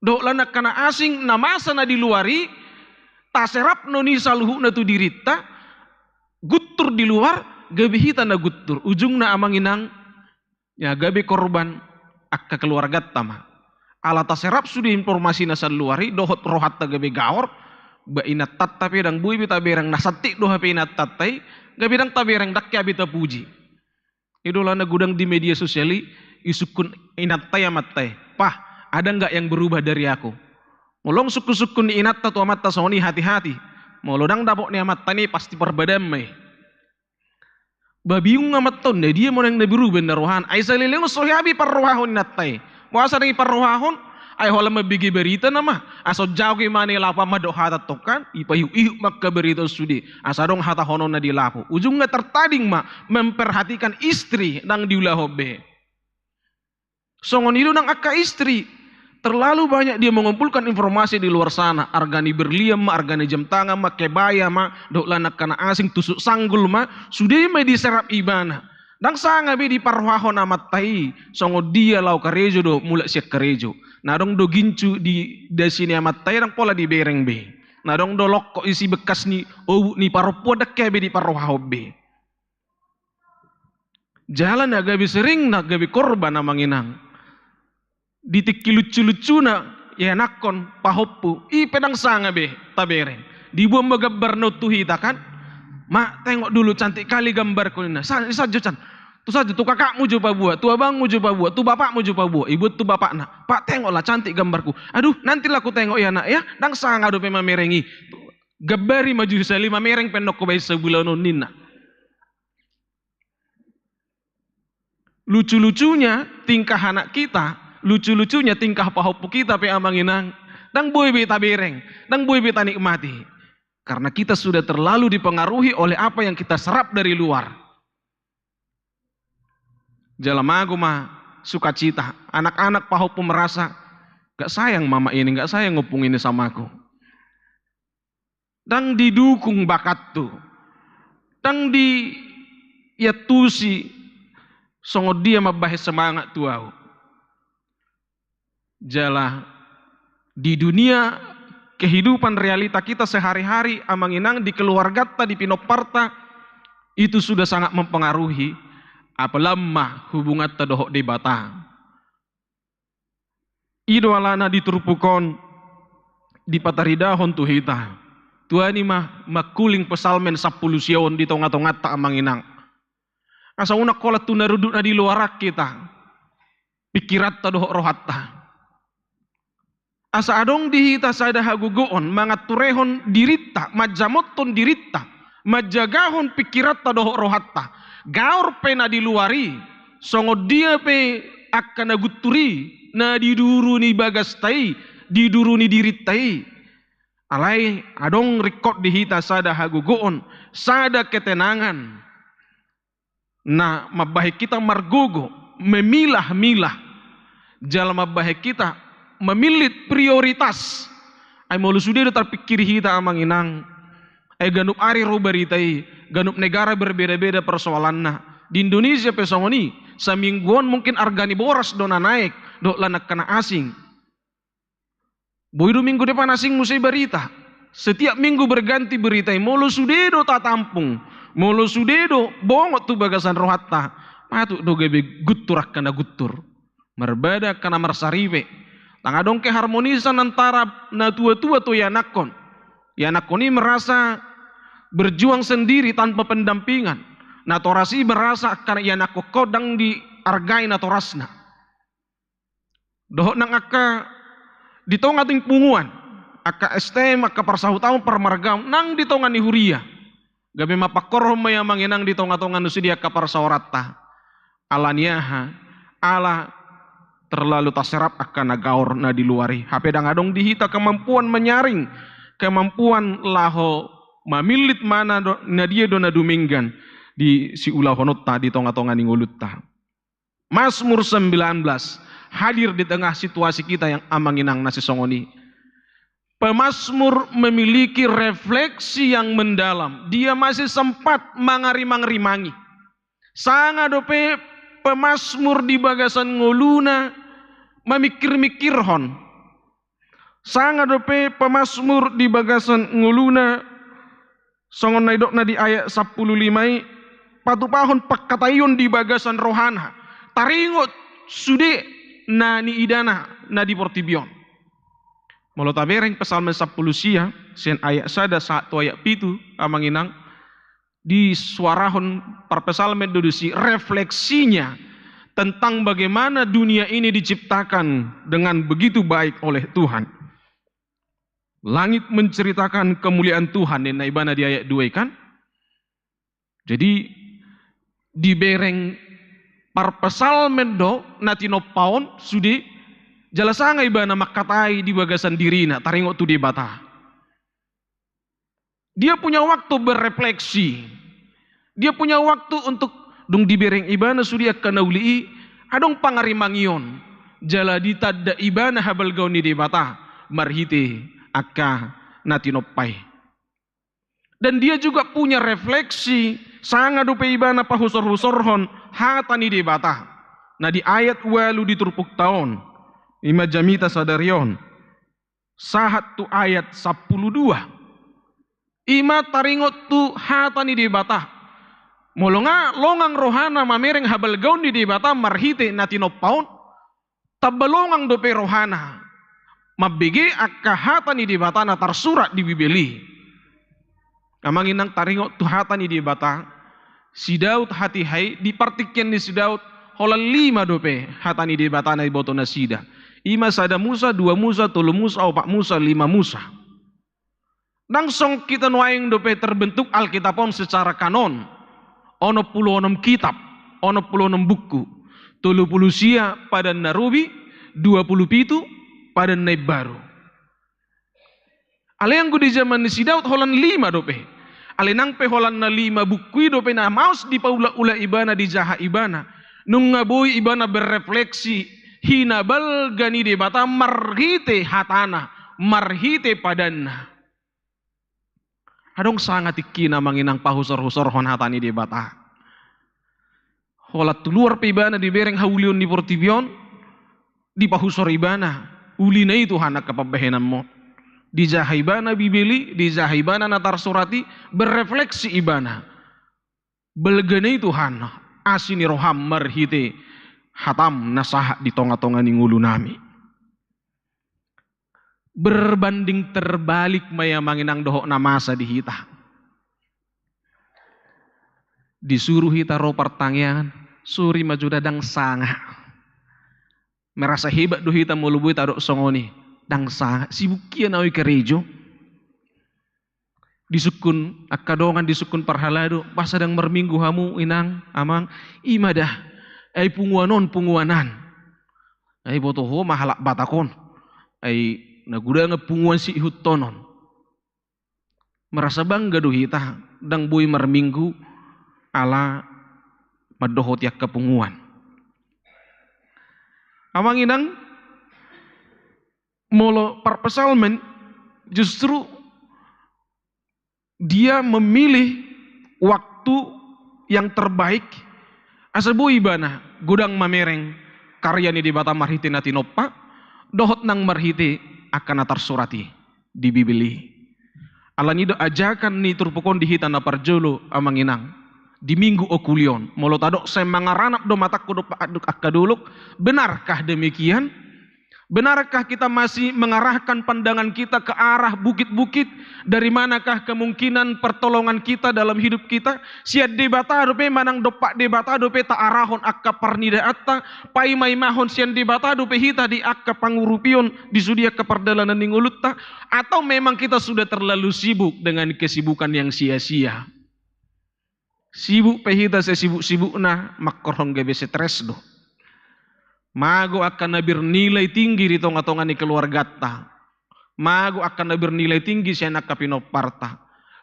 Dohot lan angka na asing, na masa na di luar i, taserap non i saluhutna tu dirinta, guntur di luar, gabe hita na guntur. Ujungna Amang Inang, ya, gabe korban angka keluarganta ma. Ala taserap sude informasi na sian luar i, dohot rohanta gabe gaor, ba inantanta pe ndang boi be tabereng, na santik do hape inantanta i, gabe ndang tabereng, ndang hea be tapuji. I do alana godang di media sosial i, isungkun inanta i amanta i. "Pah, ada nggak yang berubah dari aku?" Molo sungkun-sungkun ni inanta tu amanta songon i, hati-hati. Molo ndang dapot ni amanta i, pasti parbadaan ma i. Ba bingung amanta on, na dia ma naeng na berubah na rohana. Ai saleleng on so hea be iparrohahon inanta i. Boasa ndang iparrohahon? Ai holan mambege barita nama. Asa on jago i ma na i lapo, mandok hata tongkan, ipaihut-ihut ma angka barita on sude. Asa adong hatahononna di lapo. Ujungna tertading ma memperhatikan istri, ndang diulahon be. Songon i do nang angka istri, terlalu banyak dia mengumpulkan informasi di luar sana, arga ni berlian ma, arga ni jam tangan ma, kebaya ma, dohot lan angka na asing, tusuk sanggul ma, sude ma diserap ibana. Ndang sanga be diparrohahon amanta i, songon dia laho karejo dohot mulak sian karejo. Na adong do gincu di dasi ni amanta i, ndang pola dibereng be. Na adong do longkok isi bekas ni obuk ni parompuan, ndang hea be diparrohahon be. Jala na gabe sering, na gabe korban amang inang, di tingki lucu-lucuna ianakhon pahompu, i pe ndang sanga be tabereng. Diboan ma gambarna on tu hita kan. "Ma, tengok dulu, cantik kali gambarku," ninna. "Sa-, sajo can. Tu sajo, tu kakakmu jo paboa, tu abangmu jo paboa, tu bapakmu jo paboa." Iboan tu bapakna. "Pak, tengoklah, cantik gambarku." "Aduh, nantilah kutengok ya, Nak, ya." Ndang sanga dope mamereng i. "Gambari ma jo sahali, mamereng pe annon hubahen sabulan on," ninna. Lucu-lucunya tingkah anak kita, lucu-lucunya tingkah pahompu kita pe amang inang, ndang boi be tabereng, ndang boi be tanikmati. Karena kita sudah terlalu dipengaruhi oleh apa yang kita serap dari luar. Jala mago ma sukacita. Anak-anak pahompu merasa, "Nggak sayang mama ini, nggak sayang ompung ini sama aku." Ndang didukung bakattu, ndang diantusi songon dia mambahen semangat tu ahu. Jala di dunia kehidupan realita kita sehari-hari, amang inang, di keluargata, di pinomparta, itu sudah sangat mempengaruhi, apa lam ma hubunganta dohot Debata. I do alana di turpuk on dipataridahon tu hita. Tuani ma mangkuling Psalmen sampulu sia on di tonga-tonganta, amang inang. Asa unang holan tu na runduk na di luar an hita, pingkiranta dohot rohanta. Asa adong di hita sada hagogoon manganturehon dirinta, manjamothon dirinta, manjagahon pingkiranta dohot rohanta. Gaor pe na di luar i, songon dia pe angka na guntur i, na di duru ni bagasta i, di duru ni dirinta i. Alai adong ringkot di hita sada hagogoon, sada ketenangan na mambahen hita margogo, memilah-milah, jala mambahen hita mamillit prioritas. Ai molo sude do tarpingkiri hita, amang inang, ai ganup ari ro barita i, ganup negara berbeda-beda persoalanna. Di Indonesia pe songon i, saminggu on mungkin arga ni boras do na naek, dohot lan angka na asing. Boi do minggu depan asing muse barita. Setiap minggu berganti berita i, molo sude do tatampung, molo sude do bongot tu bagasan rohanta, patut do gabe guntur angka na guntur, marbada angka na marsaripe. Ndang adong keharmonisan antara natua-tua tu ianakhon. Ianakhon i merasa berjuang sendiri tanpa pendampingan. Natoras i merasa angka na ianakhon ho ndang diargai natorasna. Dohot nang angka di tonga ni punguan, angka S T M, angka parsahutaon, parmargaon, nang di tonga ni huria. Gabe mampangkorhon ma i, amang inang, di tonga-tonga ni sude angka parsaoranta. Ala ni aha? Ala terlalu taserap angka na gaor na di luar i. Hape ndang adong di hita kemampuan menyaring, kemampuan laho mamillit mana do, na dia do na dumenggan di siulahononta di tonga-tonga ni ngolunta. Mazmur sembilan belas hadir di tengah situasi kita yang, amang inang, na sisongon i. Pemazmur memiliki refleksi yang mendalam. Dia masih sempat mangarimang-rimangi. Sanga dope pemazmur di bagasan ngoluna mamingkir-mingkirhon. Sanga dope pemazmur di bagasan ngoluna, songon na nidokna di ayat sampulu lima i, patupahon pangkataion di bagasan rohana. Taringot sude na niidana na di portibi on. Molo tabereng Psalmen sampulu sia, sian ayat sada sahat tu ayat pitu, amang inang, disuarahon parpsalmen do disi refleksinya tentang bagaimana dunia ini diciptakan dengan begitu baik oleh Tuhan. Langit menceritakan kemuliaan Tuhan, ninna ibana di ayat dua i kan. Jadi, dibereng parpsalmen do na tinompa on sude, jala sanga ibana mangkatai di bagasan dirina, taringot tu Debata. Dia punya waktu berefleksi. Dia punya waktu untuk, dung dibereng ibana sude angka na uli i, adong pangarimangion. Jala ditanda ibana habalgaon ni Debata marhite angka na tinompa i. Dan dia juga punya refleksi, sanga dope ibana pahusor-husorhon hata ni Debata. Na di ayat ualu di turpukta on, ima jamita sadari on, sahat tu ayat sampulu dua. Ima taringot tu hata ni Debata. Molo nga longang rohana mamereng habalgaon ni Debata marhite na tinompa on, tamba longang dope rohana mambege angka hata ni Debata na tarsurat di Bibel i. Amang inang, taringot tu hata ni Debata, si Daud hatiha i, di partingkian ni si Daud, holan lima dope hata ni Debata na diboto nasida. Ima sada Musa, dua Musa, tolu Musa, opat Musa, lima Musa. Ndang songon hita nuaeng dope terbentuk Alkitab on secara kanon. Onom pulu onom kitab, onom pulu onom buku. Tolu pulu sia Padan na Robi, dua pulu pitu Padan na Imbaru. Alai anggo di jaman ni si Daud holan lima dope. Alai nang pe holan na lima buku i dope na maus dipaulak-ulak ibana, dijaha ibana. Nunga boi ibana berefleksi hinabalga ni Debata marhite hatana, marhite padanna. Adong sanga tingkina amang inang pahusor-husorhon hata ni Debata. Holan tu luar pe ibana dibereng haulion ni portibi on, dipahusor ibana. Uli na i Tuhan angka pambahenanmu. Dijaha ibana Bibel i, dijaha ibana na tarsurat i, berefleksi ibana. Balga na i Tuhan, asi ni roham marhite hatam na sahat di tonga-tonga ni ngolunami. Berbanding terbalik ma i amang inang dohot na masa di hita. Disuru hita ro partangiangan, sori ma jo da, ndang sanga. Merasa hebat do hita molo boi tadok songon i, ndang sanga. Sibuk hian au i karejo. Disungkun angka dongan, disungkun parhalado, boasa ndang marminggu hamu inang, amang? Ima da, ai punguan on, punguan an. Ai boto ho ma halak Batak on. Ai na godang punguan siihuthon on. Merasa bangga do hita, ndang boi marminggu ala mandohoti angka punguan. Amang inang, molo parpsalmen justru dia memilih waktu yang terbaik, asa boi ibana godang mamereng karya ni Debata marhite na tinompa, dohot nang marhite angka na tarsurat i di Bibel i. Alani do ajakan ni turpuk on di hita na parjolo amang inang. Di minggu okuli on, molo tadok sai mangaranap do matangku do angka dolok, benarkah demikian? Benarkah kita masih mengarahkan pandangan kita ke arah bukit-bukit? Dari manakah kemungkinan pertolongan kita dalam hidup kita? Sian Debata dope manang dompak Debata dope taarahon angka parnidaanta, paimaimahon sian Debata dope hita di angka pangurupion di sude angka pardalanan ni ngolunta? Atau memang kita sudah terlalu sibuk dengan kesibukan yang sia-sia? Sibuk pe hita sesibuk-sibukna, mangkorhon gabe stres do. Mago angka na bernilai tinggi di tonga-tonga ni keluarganta. Mago angka na bernilai tinggi sian angka pinomparta.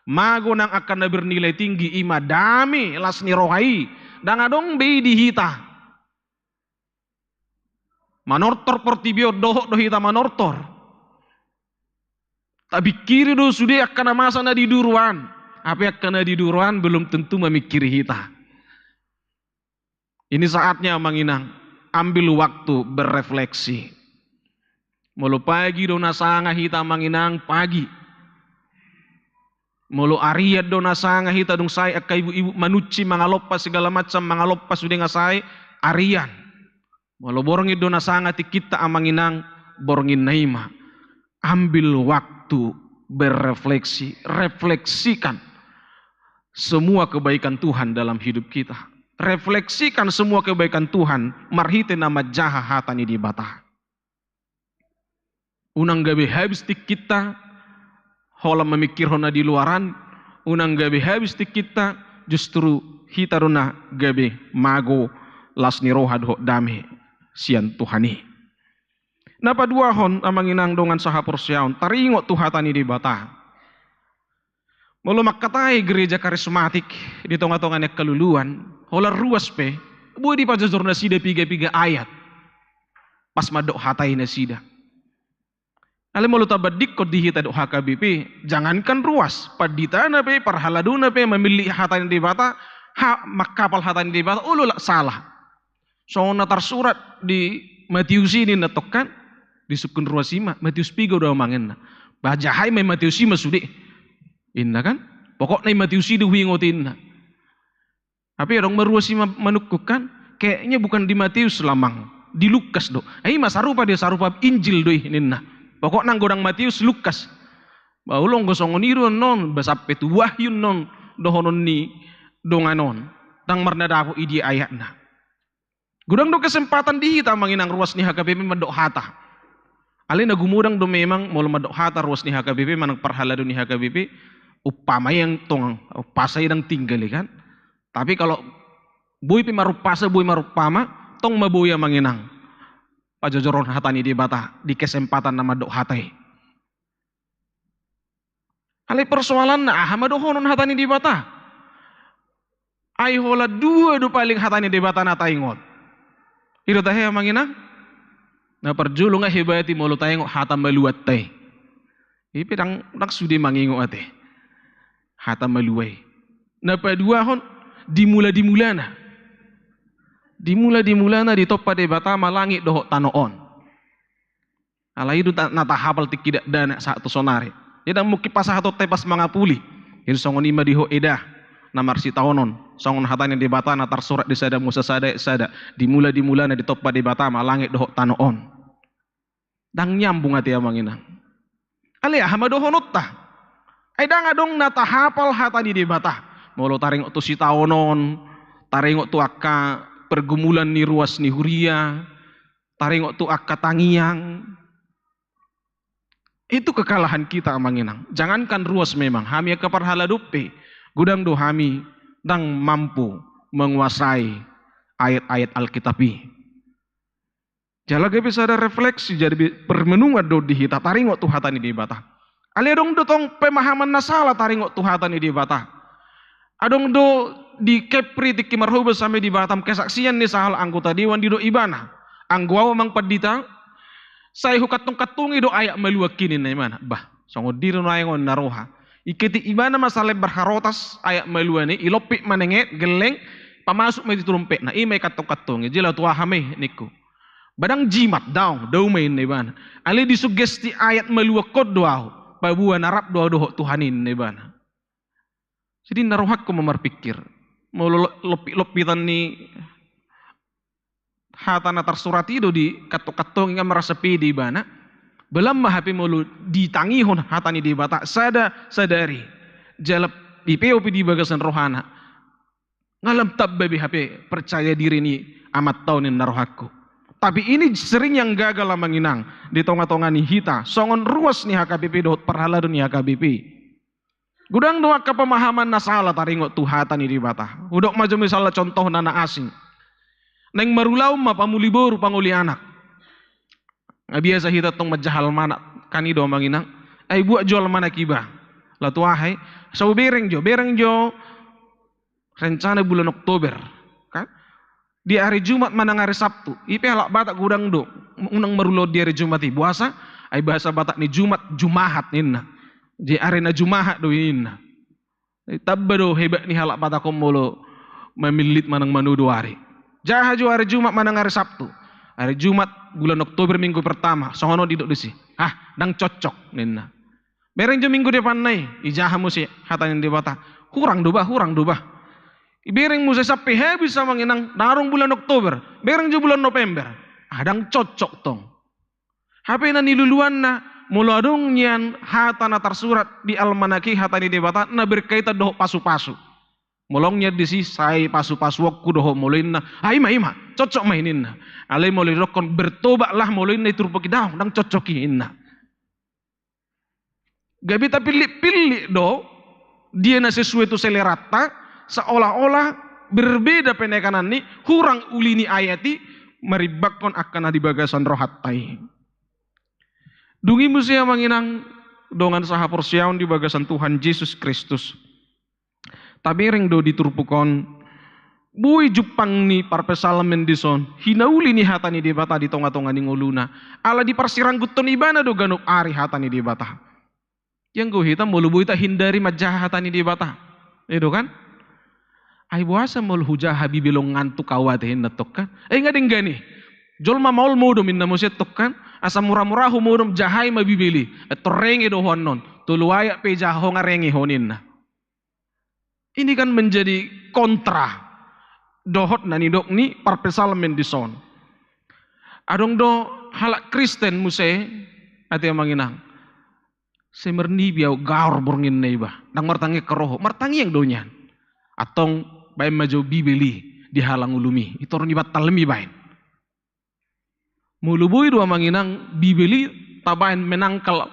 Mago nang angka na bernilai tinggi, ima dame, las ni roha i. Ndang adong be i di hita. Manortor portibi on, dohot do hita manortor. Tapingkiri do sude angka na masa na di duru an. Hape angka na di duru an belum tentu mamingkiri hita. Ini saatnya amang inang, ambil waktu berefleksi. Molo pagi do na sanga hita amang inang, pagi. Molo arian do na sanga hita, dung sae angka ibu-ibu manunsi, mangalompa segala macam, mangalompa sude nga sae arian. Molo borngin do na sanga tingkinta amang inang, borngin na i ma. Ambil waktu berefleksi, refleksikan semua kebaikan Tuhan dalam hidup kita. Refleksikan semua kebaikan Tuhan marhite na manjaha hata ni Debata. Unang gabe habis tingkinta holan mamingkirhon na di luaran, unang gabe habis tingkinta, justru hita do na gabe mago las ni roha dohot dame sian Tuhan i. Na paduahon, amang inang dongan sahaporseaon, taringot tu hata ni Debata. Molo mangkatai gereja karismatik di tonga-tonga ni angka luluan, holan ruas pe, boi dipajojor nasida piga-piga ayat pas mandok hata i nasida. Alai molo tabandingkon di hita dohot H K B P, jangankan ruas, panditana pe, parhaladona pe mamillit hata ni Debata, ha, mangkapal hata ni Debata, olo lak salah. Songon na tarsurat di Matius i ninna tongkan, disungkun ruas i ma, Matius piga do amang inna. Bah, jaha i ma i Matius i ma sude, inna kan. Pokokna i Matius i do huingot inna. Tapi adong ma ruas i ma manungkun kan, kayaknya bukan di Matius lamang, di Lukas do. Ai ma sarupa dia, sarupa Injil do i ninna. Pokokna anggo ndang Matius, Lukas. Bah, olo anggo songon i do annon, bah, sampe tu Wahyu annon dohonon ni dongan on. Ndang marnadapot i dia ayatna. Godang do kesempatan di hita amang inang ruas ni H K B P mandok hata. Alai na gumodang do memang molo mandok hata ruas ni H K B P manang parhalado ni H K B P, umpama i antong, umpasa i ndang tinggal i kan. Tapi kalo boi pe marumpasa, boi marumpama, tong ma boi amang inang pajojoron hata ni Debata di kesempatan na mandok hata i. Alai persoalanna, aha ma dohonon hata ni Debata? Ai holan dua do paling hata ni Debata na taingot. I do tahe amang inang? Na parjolo nga hebati molo taingot hata maluanta i. I pe ndang, ndang sude mangingot ate hata malua i. Na paduahon, di mula-di mulana. Di mula-di mulana ditompa Debata ma langit dohot tano on. Alai i do ta-, na tahapal tingki dakdanak sahat tu sonari. Jadi ndang mungkin pasahatonta i pas mangapuli. Jadi songon i ma di ho eda na marsitaonon. Songon hata ni Debata na tarsurat di sada Musa sada ayat sada. Di mula-di mulana ditompa Debata ma langit dohot tano on. Ndang nyambung ate amang inang. Alai aha ma dohononta? Ai ndang adong na tahapal hata ni Debata. Molo taringot tu sitaonon, taringot tu angka pergumulan ni ruas ni huria, taringot tu angka tangiang. Itu kekalahan kita amang inang. Jangankan ruas memang, hami angka parhalado pe, godang do hami ndang mampu menguasai ayat-ayat Alkitab i. Jala gabe sada refleksi, jadi be-, permenungan do di hita taringot tu hata ni Debata. Alai adong do tong pemahaman na sala taringot tu hata ni Debata. Adong do di Kepri tingki marhobas hami di Batam kesaksian ni sahala anggota dewan, didok ibana, anggo au amang pandita, sai hukantong-kantongi do ayat maluangki ninna ibana. Bah, songon dia do nuaeng on na roha. Ikitik ibana ma salembar harotas ayat maluan i, ilompit ma nenget gelleng, pamasuk ma i tu dompetna, i ma ikantong-kantongi, jala tu aha ma i ningku. Ba ndang jimat, daong, dao ma inna ibana. Alai disugesti ayat maluangkon do au, paboa na rap do au dohot Tuhan i ninna ibana. Jadi na rohangku ma marpingkir. Molo lo-, lompit-lompitan ni hata na tarsurat i do dikantong-kantongi nga merasa pede ibana. Belam ma hape molo ditangihon hata ni Debata sada sadari. Jala dipeop i di bagasan rohana. Nga lam tamba be hape percaya diri ni amanta on ninna rohangku. Tapi ini sering yang gagal amang inang di tonga-tonga ni hita. Songon ruas ni H K B P dohot parhalado ni H K B P. Godang do angka pemahaman na sala taringot tu hata ni Debata. Hudok ma jo misalna contohna na asing. Naeng marulaon ma pangoli boru, pangoli anak. Nga biasa hita tong manjaha almanak, kan i do amang inang. Ai buat jo almanak iba. Laho tu aha i? Sai hubereng jo, bereng jo rencana bulan Oktober, kan? Di ari Jumat manang ari Sabtu, i pe halak Batak godang do unang marulaon di ari Jumat i. Boasa? Ai bahasa Batak ni Jumat, jumahat ninna. Jadi ari na jumahat do i ninna. Jadi tamba do hebat ni halak Batak on molo mamillit manang manodo ari. Jaha jo ari Jumat manang ari Sabtu. Ari Jumat bulan Oktober minggu pertama, songon on didok disi. Ah, ndang cocok ninna. Bereng jo minggu depanna i, ijaha muse hata ni Debata. Hurang do bah, hurang do bah. Ibereng muse sampe habis amang inang, ndang adong bulan Oktober. Bereng jo bulan November. Ah, ndang cocok tong. Hape na niluluanna, molo adong nian hata na tarsurat di almanak i hata ni Debata, na berkaitan dohot pasu-pasu. Molo adong nian disi sai pasu-pasuonku do ho molo inna. Ah, i ma, i ma, cocok ma i ninna. Alai molo didokkon bertobatlah molo inna i turpuk i, daong, ndang cocok i ninna. Gabe tapillit-pillit do dia na sesuai tu seleranta, seolah-olah berbeda penekananna, hurang uli ni ayat i, marimbangkon angka na di bagasan rohanta i. Dung i muse amang inang dongan sahaporseaon di bagasan Tuhan Jesus Kristus. Tabereng do di turpuk on, boi jumpang ni parpsalmen dison hinauli ni hata ni Debata di tonga-tonga ni ngoluna, ala diparsirangguthon ibana do ganup ari hata ni Debata. Ianggo hita molo boi tahindari manjaha hata ni Debata. I do kan? Ai boasa molo hujaha Bibel on ngantuk au ate inna tong kan? Ai nga denggan i. Jolma maol modom inna muse tong kan? Asa mura-murahu modom jahai ma Bibel i. Ettor renge do ho annon. Tolu ayat pe jaha ho nga renge ho ninna. Ini kan menjadi kontra dohot na nidok ni parpsalmen dison. Adong do halak Kristen muse ate amang inang. Sai marnipi au gaor borngin na iba. Ndang martangiang ro ho, martangiang do nian. Antong baen ma jo Bibel i di halangulumi, i toru ni bantalmi baen. Molo boi do amang inang Bibel i tabaen menangkal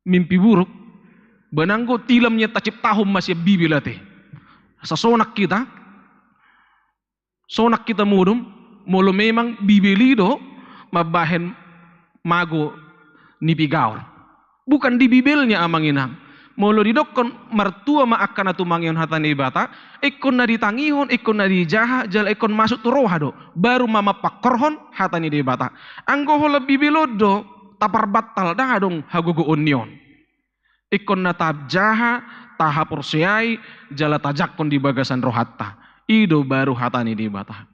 mimpi buruk, ba nanggo tilam nian taciptahon ma sian Bibel ate. Asa sonang hita, sonang hita modom, molo memang Bibel i do mambahen mago nipi gaor. Bukan di Bibelnya amang inang. Molo didokkon martua ma angka na tumangihon hata ni Debata, ingkon na ditangihon, ingkon na dijaha, jala ingkon masuk tu roha do. Baru ma mampangkorhon hata ni Debata. Anggo holan Bibel on do taparbantal, ndang adong hagogoon ni on. Ingkon na tajaha, tahaporseai, jala tajangkon di bagasan rohanta. I do baru hata ni Debata.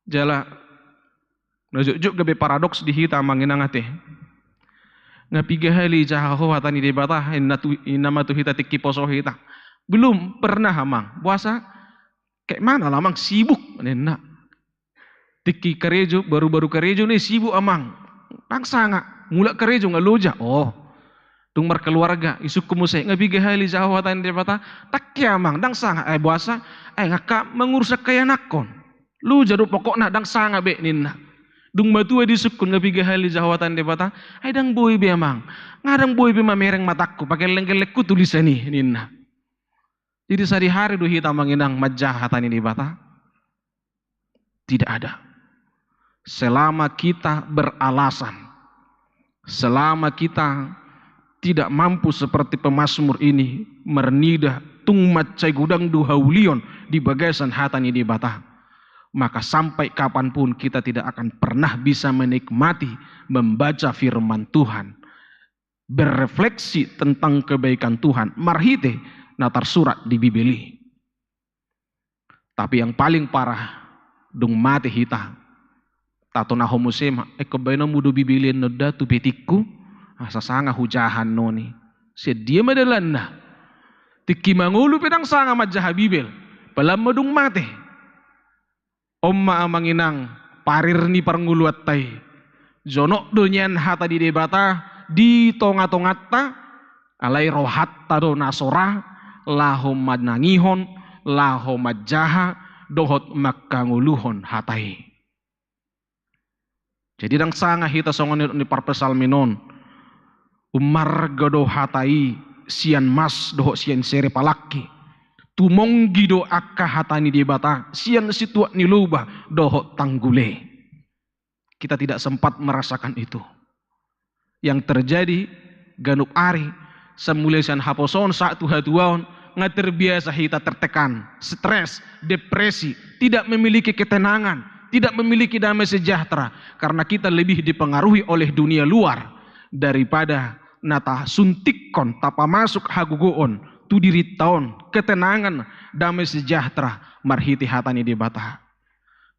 Jala na jotjot gabe paradoks di hita amang inang ate. Nga piga hali jaha ho hata ni Debata, inna tu, inna ma tu hita tingki poso hita. Belum pernah amang. Boasa? Kayak mana lah amang, sibuk ninna. Tingki karejo, baru-baru karejo ni sibuk amang. Ndang sanga, mulak karejo nga loja. Oh. Dung markeluarga, isungkun muse, nga piga hali jaha ho hata ni Debata? Tangke amang, ndang sanga. Ai boasa? Ai nga angka mangurus angka ianakkon. Loja do pokokna, ndang sanga be ninna. Dung matua disungkun nga piga hali jaha ho hata ni Debata? Ai ndang boi be amang. Nga ndang boi be mamereng matangku, pagelleng-gellengku tulisan i ninna. Jadi sadihari do hita amang inang manjaha hata ni Debata? Tidak ada. Selama kita beralasan, selama kita tidak mampu seperti pemazmur ini marnida tung mansai godang do haulion di bagasan hata ni Debata, maka sampai kapanpun kita tidak akan pernah bisa menikmati membaca firman Tuhan, berefleksi tentang kebaikan Tuhan marhite na tarsurat di Bibel i. Tapi yang paling parah, dung mate hita, tatonahon muse ma, ingkon baenonmu do Bibel i annon da tu petingku, asa sanga hujaha annon i. Sian dia ma dalanna? Tingki mangolu pe ndang sanga manjaha Bibel, palam ma dung mate. On ma amang inang parir ni parngoluanta i. Jonok do nian hata ni Debata di tonga-tonganta, alai rohanta do na so ra laho manangihon, laho manjaha, dohot mangkangoluhon hata i. Jadi ndang sanga hita songon nidok ni parpsalmen on. Ummarga do hata i sian mas dohot sian sere palangki. Tumonggi do angka hata ni Debata sian situak ni loba dohot tanggule. Kita tidak sempat merasakan itu. Yang terjadi, ganup ari, sai mulai sian haposoon sahat tu hatuaon, nga terbiasa hita tertekan, stres, depresi, tidak memiliki ketenangan, tidak memiliki damai sejahtera, karena kita lebih dipengaruhi oleh dunia luar daripada na tasuntikkon, tapamasuk hagogoon tu dirinta on, ketenangan, damai sejahtera marhite hata ni Debata.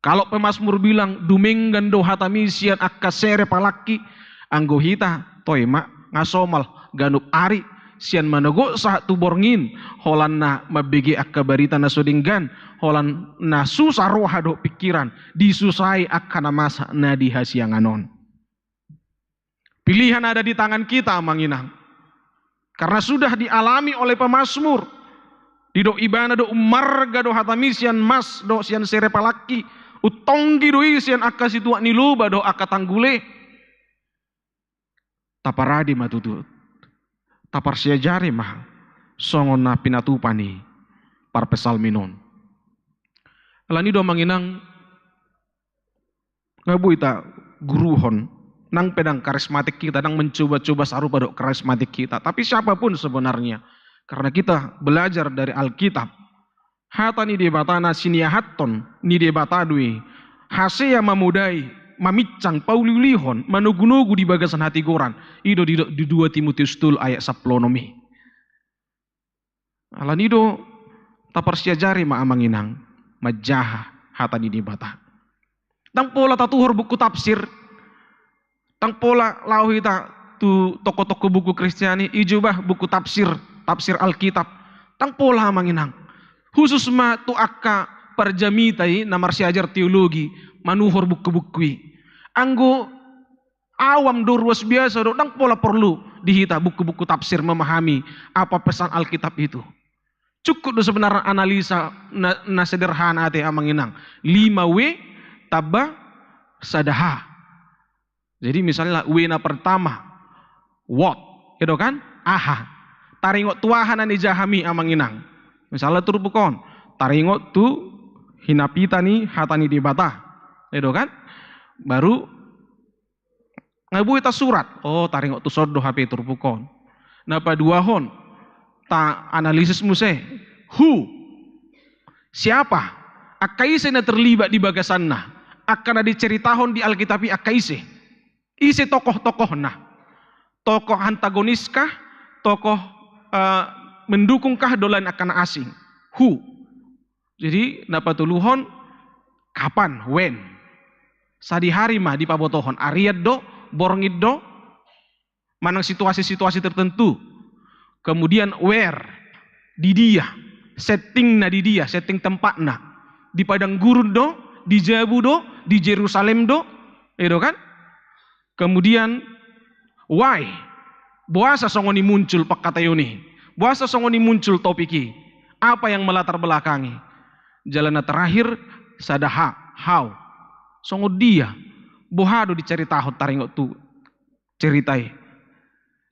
Kalau pemazmur bilang, dumenggan do hatami sian angka sere palangki, anggo hita, toe ma, nga somal ganup ari, sian manogot sahat tu borngin, holan na mambege angka barita na so denggan, holan na susa roha dohot pingkiran, disusai angka na masa na di hasiangan on. Pilihan ada di tangan kita, amang inang. Karena sudah dialami oleh pemazmur. Didok ibana do, ummarga do hatami sian mas dohot sian sere palangki, untonggi do i sian angka situak ni loba dohot angka tanggule. Taparade ma tutu, taparsiajari ma songon na pinatupa ni parpsalmen on. Alani do amang inang, nga boi taguruhon, nang pe ndang karismatik hita, ndang mencoba-coba sarupa dohot karismatik hita, tapi siapapun sebenarnya, karena kita belajar dari Alkitab, hata ni Debata na siniahathon ni Debata do i, hasea mamodai, maminsang, pauliulihon, manogunogu di bagasan hatigoran. I do di, di dua Timoteus tolu ayat sampulu onom i. Alani do taparsiajari ma amang inang manjaha hata ni Debata. Ndang pola tatuhor buku tafsir, ndang pola laho hita tu toko-toko buku Kristiani, ijo bah buku tafsir, tafsir Alkitab. Ndang pola amang inang. Khusus ma tu angka parjamita i na marsiajar teologi manuhor buku-buku i. Anggo awam do, ruas biasa do, ndang pola porlu di hita buku-buku tafsir memahami apa pesan Alkitab itu. Cukup do sebenarnya analisa na, na sederhana ate amang inang. Lima W tamba sada H. Jadi misalnya W na pertama, what, ya do kan? Aha. Taringot tu aha na nijaha mi amang inang. Misalnya turpuk on, taringot tu hinapitan ni hata ni Debata. Ya do kan? Baru nga boi tasurat. Oh, taringot tu son do hape turpuk on. Na paduahon, taanalisis muse. Who? Siapa? Angka ise na terlibat di bagasanna? Angka na diceritahon di Alkitab i angka ise? Ise tokoh-tokohna? Tokoh antagonis kah? Tokoh, eh, mendukung kah? Do lain angka na asing? Who? Jadi na patoluhon, kapan, when? Sadihari ma dipabotohon, arian do, borngin do, manang situasi-situasi tertentu. Kemudian where, di dia, settingna di dia, setting tempatna. Di padang gurun do, di jabu do, di Jerusalem do, ya do kan? Kemudian why, boasa songon i muncul pangkataion i, boasa songon i muncul topik i, apa yang melatar belakangi. Jala na terakhir, sada H, how, songon dia, boha do diceritahon taringot tu cerita i.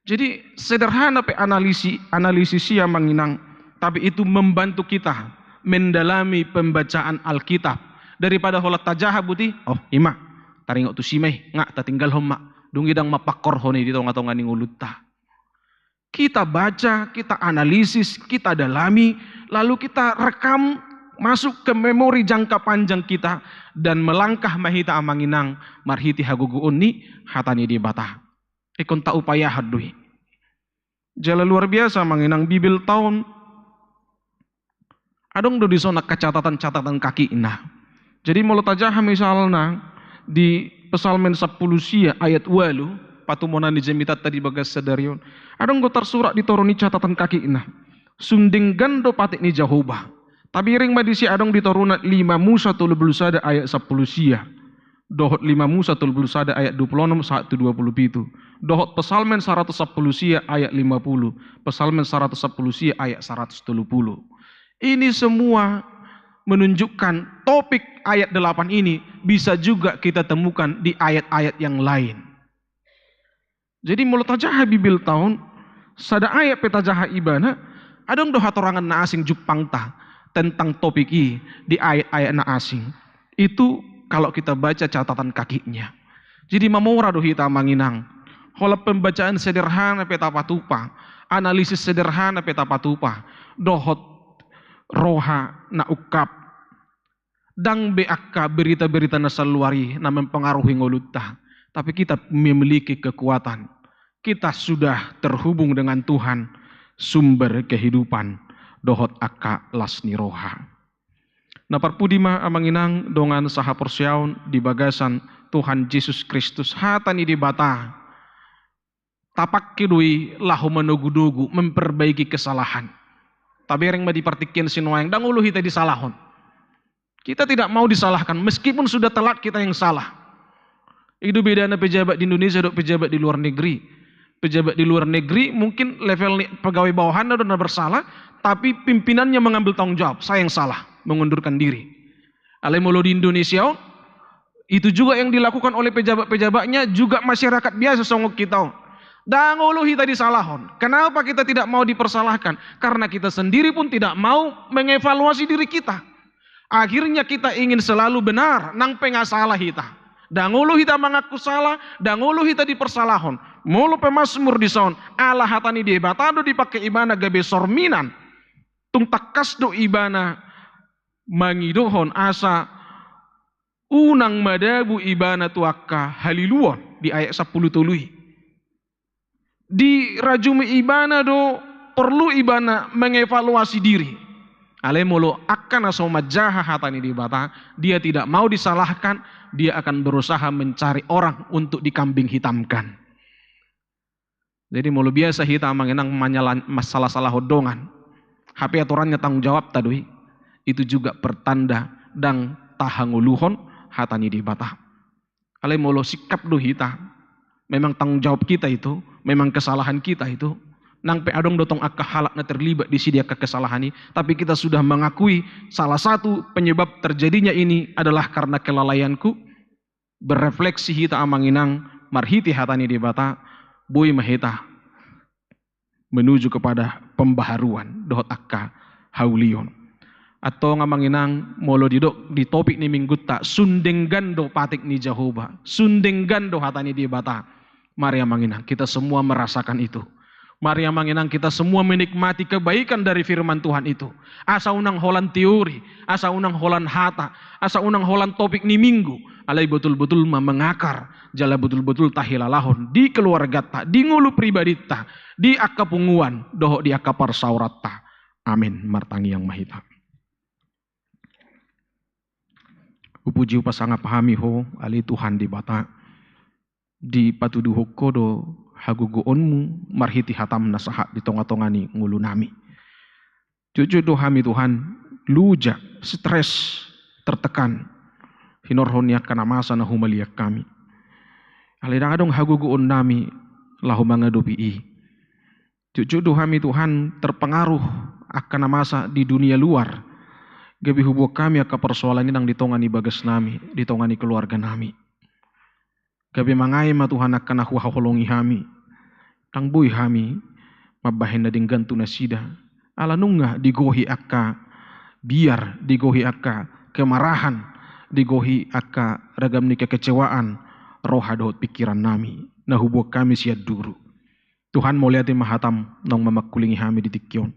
Jadi sederhana pe analisi, analisis i amang inang, tapi itu membantu kita mendalami pembacaan Alkitab. Daripada holan tajaha buti, oh, i ma, taringot tu si ma i, nga tatinggalhon ma, dung i ndang mapangkorhon i di tonga-tonga ni ngolunta. Kita baca, kita analisis, kita dalami, lalu kita rekam masuk ke memori jangka panjang kita, dan melangkah ma hita amang inang marhite hagogoon ni hata ni Debata. Ingkon taupayahon do i. Jala luar biasa amang inang, Bibelta on adong do dison angka catatan-catatan kakikna. Jadi molo tajaha misalna di Psalmen sampulu sia ayat ualu, patumonan ni jamitanta di bagas sadari on, adong do tarsurat di toru ni catatan kakikna. Sun denggan do patik ni Jahowa. Tabereng ma disi adong di toruna lima Musa tolu pulu sada ayat sampulu sia, dohot lima Musa tolu pulu sada ayat dua pulu onom sahat tu dua pulu pitu, dohot Psalmen saratus sampulu sia ayat lima pulu, Psalmen saratus sampulu sia ayat saratus tolu pulu. Ini semua menunjukkan topik ayat delapan ini bisa juga kita temukan di ayat-ayat yang lain. Jadi molo tajaha Bibelta on, sada ayat pe tajaha ibana, adong do hatorangan na asing jumpangta tentang topik i di ayat-ayat na asing. Itu kalau kita baca catatan kakiknya. Jadi mamora do hita amang inang. Holan pembacaan sederhana pe tapatupa, analisis sederhana pe tapatupa, dohot roha na ungkap. Ndang be angka berita-berita na saluar i na mempengaruhi ngolunta, tapi kita memiliki kekuatan. Kita sudah terhubung dengan Tuhan, sumber kehidupan, dohot angka las ni roha. Na parpudi ma amang inang dongan sahaporseaon di bagasan Tuhan Jesus Kristus, hata ni Debata tapangke do i laho manogunogu, memperbaiki kesalahan. Tabereng ma di partingkian sinuaeng, ndang olo hita disalahon. Kita tidak mau disalahkan, meskipun sudah telat kita yang salah. I do bedana pejabat di Indonesia dohot pejabat di luar negeri. Pejabat di luar negeri mungkin level ni pegawai bawahanna do na bersalah, tapi pimpinannya mengambil tanggung jawab, saya yang salah, mengundurkan diri. Alai molo di Indonesia on, itu juga yang dilakukan oleh pejabat-pejabatnya, juga masyarakat biasa songon hita on. Ndang olo hita disalahon. Kenapa kita tidak mau dipersalahkan? Karena kita sendiri pun tidak mau mengevaluasi diri kita. Akhirnya kita ingin selalu benar, nang pe nga salah hita. Ndang olo hita mangaku salah, ndang olo hita dipersalahon. Molo pemazmur dison, ala hata ni Debata do dipake ibana gabe sorminan. Tung tangkas do ibana mangidohon asa unang madabu ibana tu angka haliluon di ayat sampulu tolu i. Dirajumi ibana do porlu ibana mengevaluasi diri. Alai molo angka na so manjaha hata ni Debata, dia tidak mau disalahkan, dia akan berusaha mencari orang untuk dikambing hitamkan. Jadi molo biasa hita amang inang manyala-, masalah-salahon dongan, hape aturanna tanggung jawabta do i, itu juga pertanda ndang tahangoluhon hata ni Debata. Alai molo sikap do hita, memang tanggung jawab kita itu, memang kesalahan kita itu, nang pe adong do tong angka halak na terlibat disi di angka kesalahan i, tapi kita sudah mengakui salah satu penyebab terjadinya ini adalah karena kelalaianku, berefleksi hita amang inang marhite hata ni Debata, boi ma hita menuju kepada pembaharuan dohot angka haulion. Antong amang inang, molo didok di topik ni minggunta, sun denggan do patik ni Jahowa, sun denggan do hata ni Debata. Mari amang inang, kita semua merasakan itu. Mari amang inang, kita semua menikmati kebaikan dari firman Tuhan itu. Asa unang holan teori, asa unang holan hata, asa unang holan topik ni minggu. Alai botul-botul ma mengakar, jala botul-botul tahilalahon di keluargata, di ngolu pribadita, di angka punguan dohot di angka parsaoranta. Amin. Martangiang ma hita. Hupuji hupasangap hami Ho, ale Tuhan Debata, dipatuduhon Ho do hagogoonMu marhite hataM na sahat di tonga-tonga ni ngolunami. Jotjot do hami Tuhan, luja, stres, tertekan, hinorhon ni angka na masa na humaliang hami. Alai ndang adong hagogoonnami laho mangadopi i. Jotjot do hami Tuhan terpengaruh angka na masa di dunia luar. Gabe huboan hami angka persoalan i nang di tonga ni bagasnami, di tonga ni keluarganami. Gabe mangae ma Tuhan angka na huhaholongi hami. Ndang boi hami mambahen na denggan tu nasida. Ala nunga digohi angka biar, digohi angka kemarahan, digohi angka ragam ni kekecewaan roha dohot pingkirannami na huboan hami sian duru. Tuhan, mauliate ma hataM naung mamangkulingi hami di tingki on.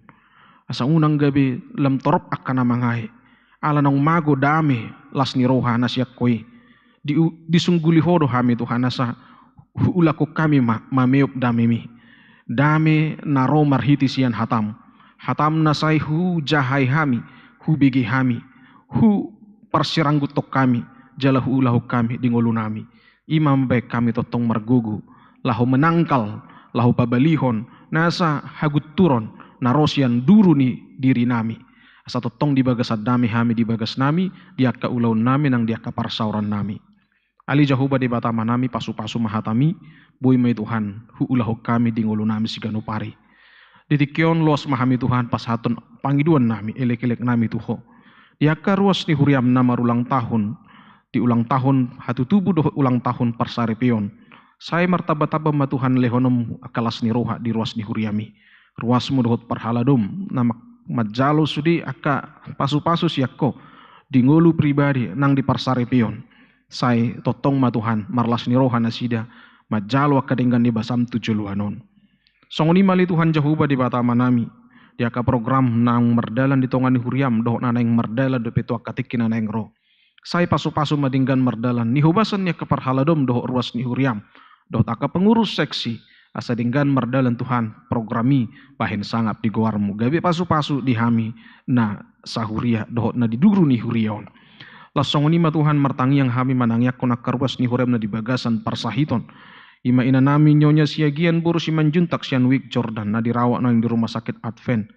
Asa unang gabe lam torop angka na mangae. Ala naung mago dame las ni roha na sian Ho i. Di, disungguli Ho do hami Tuhan asa huulahon hami ma, mameop dameMi. Dame na ro marhite sian hataM. HataM na sai hujahai hami, hubege hami, huparsirangguthon hami, jala huulahon hami di ngolunami. I ma mambahen hami tongtong margogo, laho manangkal, laho pabalihon, nasa hagunturon, na ro sian duru ni dirinami. Asa tongtong di bagasan dame hami di bagasnami, di angka ulaonnami nang di angka parsaorannami. Ale Jahowa Debata Amanami, pasu-pasu ma hataMi, boi ma i Tuhan, huulahon hami di ngolunami siganup ari. Di tingki on loas ma hami Tuhan pasahathon pangidoannami, elek-eleknami tu Ho. Di angka ruas ni huriaM na marulang tahun, di ulang tahun hatutubu dohot ulang tahun parsaripeon. Sai martamba-tamba ma Tuhan lehonon angka las ni roha di ruas ni huriaMi. RuasMu dohot parhaladoM na ma-, manjalo sude angka pasu-pasu sian Ho di ngolu pribadi nang di parsaripeon. Sai tongtong ma Tuhan marlas ni roha nasida manjalo angka denggan ni basaM tu joloan on. Songon i ma ale Tuhan Jahowa Debata Amanami, di angka program naung mardalan di tonga ni huriaM dohot na naeng mardalan dope tu angka tingki na naeng ro. Sai pasu-pasu ma denggan mardalan nihobasan ni angka parhaladoM dohot ruas ni huriaM dohot angka pengurus seksi, asa denggan mardalan Tuhan program i bahen sangap di goarMu, gabe pasu-pasu di hami na sahuria dohot na di duru ni huria on. Laos songon i ma Tuhan martangiang hami manangiangkon angka ruas ni huriaM na di bagasan parsahiton. I ma inanami Nyonya Siagian boru Simanjuntak sian Wijk Jordan na dirawat naeng di Rumah Sakit Advent.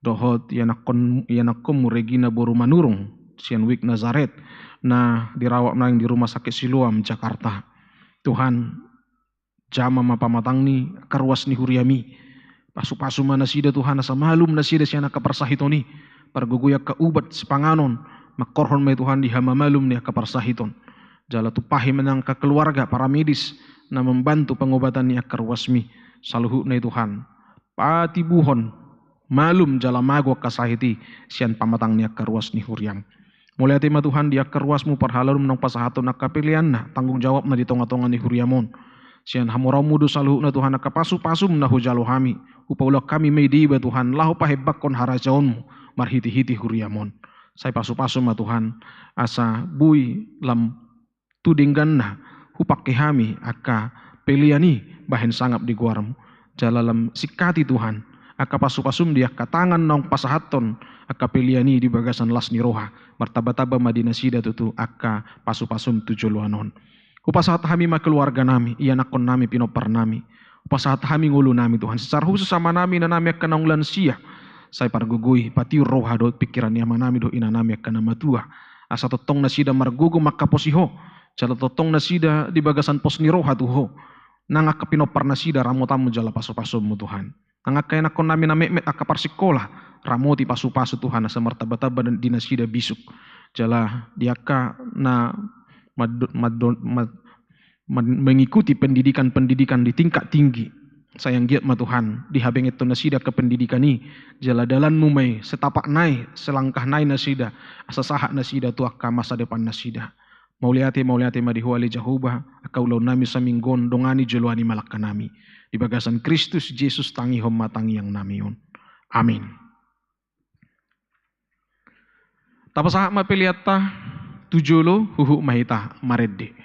Dohot ianakkon, ianakkonmu Regina boru Manurung sian Wijk Nazaret na dirawat naeng di Rumah Sakit Siloam Jakarta. Tuhan, jama ma pamatang ni angka ruas ni huriaM i. Pasu-pasu ma nasida Tuhan asa malum nasida sian angka parsahiton i. Pargogoi angka ubat sipanganon, mangkorhon ma i Tuhan di hamamalum ni angka parsahiton. Jala tumpahi ma nang angka keluarga, para medis, na mambantu pangobatan ni angka ruasmi, saluhutna i Tuhan, patibuhon malum jala mago angka sahit i sian pamatang ni angka ruas ni huriam. Mauliate ma Tuhan di angka ruasmu, parhalado naung pasahathon angka peleanna, tanggung jawabna di tonga-tonga ni huriam on. Sian hamoraonmu do saluhutna Tuhan, angka pasu-pasum na hujalo hami, hupaulak hami ma i di iba Tuhan, laho pahembangkon harajaonmu marhite-hite huriam on. Sai pasu-pasu ma Tuhan, asa boi lam tu dengganna hupangke hami angka pelean i bahen sangap di goarmu. Jala lam singkat i Tuhan, angka pasu-pasum di angka tangan naung pasahathon angka pelean i di bagasan las ni roha, martamba-tamba ma di nasida tutu angka pasu-pasum tu joloan on. Hupasahat hami ma keluarga nami, ianakkon nami, pinompar nami. Hupasahat hami ngolu nami Tuhan, secara khusus ama nami, ina nami angka naung lansia. Sai pargogoi, patiur roha dohot pingkiran ni ama nami dohot ina nami angka na matua, asa tongtong nasida margogo mangkaposi ho, jala tongtong nasida di bagasan pos ni roha tu ho. Nang angka pinompar nasida ramotanmu jala pasu-pasumu Tuhan. Nang angka ianakkon nami na metmet angka parsikola, ramoti, pasu-pasu Tuhan, asa martamba-tamba di nasida bisuk. Jala di angka na mad-, mad-, mad-, mad-, mengikuti pendidikan-pendidikan di tingkat tinggi, sai anggiat ma Tuhan dihabengetton nasida angka pendidikan i, jala dalanmu ma i, setapak nai, selangkah nai nasida, asa sahat nasida tu angka masa depan nasida. Mauliate, mauliate ma di ho ale Jahowa, angka ulaon nami saminggu on dongani joloan i ma langka nami. Di bagasan Kristus Jesus tangihon ma tangiang nami on. Amin. Tapasahat ma peleanta tu jolo, huhut ma hita marende.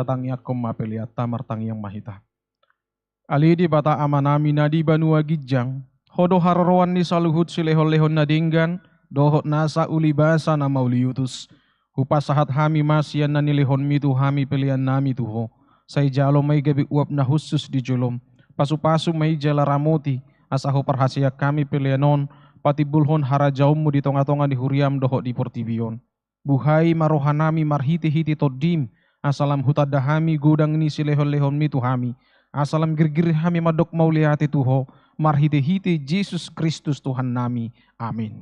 Tangiangkon ma peleanta, martangiang ma hita. Ale Debata Amanami na di banua ginjang, Ho do haroroan ni saluhut silehonlehon na denggan dohot nasa ulibasa na mauliutus. Hupasahat hami ma sian na nilehonmi tu hami peleannami tu Ho. Sai jalo ma i gabe uap na hushus di jolom. Pasupasu ma i jala ramoti, asa Ho parhaseang hami pelean on patimbulhon harajaonmu di tongatonga ni huriam dohot di portibi on. Buhai ma rohanami marhitehite Tondim, asa lam hutanda hami godang ni silehonlehonmi tu hami, asa lam girgir hami mandok mauliate tu Ho, marhitehite Jesus Kristus Tuhannami. Amin.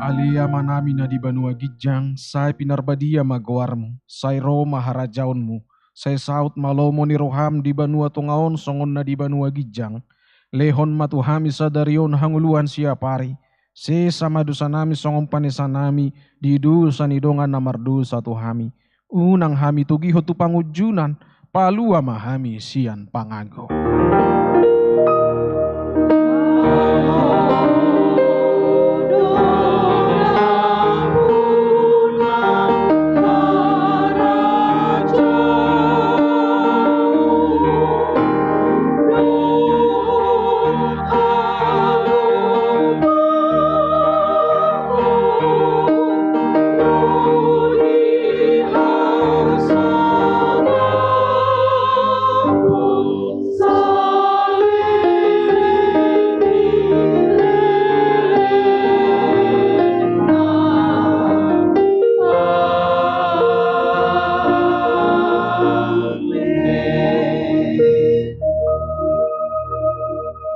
Ale Amanami na di banua ginjang, sai pinarbadia ma goarmu, sai ro ma harajaonmu, sai saut ma lomo ni roham di banua tonga on songon na di banua ginjang. Lehon ma tu hami sadari on hangoluan siapari. Sesa ma dosanami songon panesanami di dosa ni dongan na mardosa tu hami. Unang hami togihon tu pangunjunan, palua ma hami sian pangago.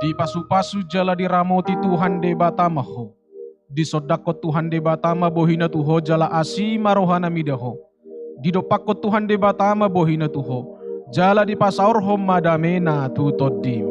Dipasupasu jala diramoti Tuhan Debata ma ho. Disondangkon Tuhan Debata ma bohina tu ho jala asi ma rohana mida ho. Didompakkon Tuhan Debata ma bohina tu ho, jala dipasaorhon ma damena tu tondim.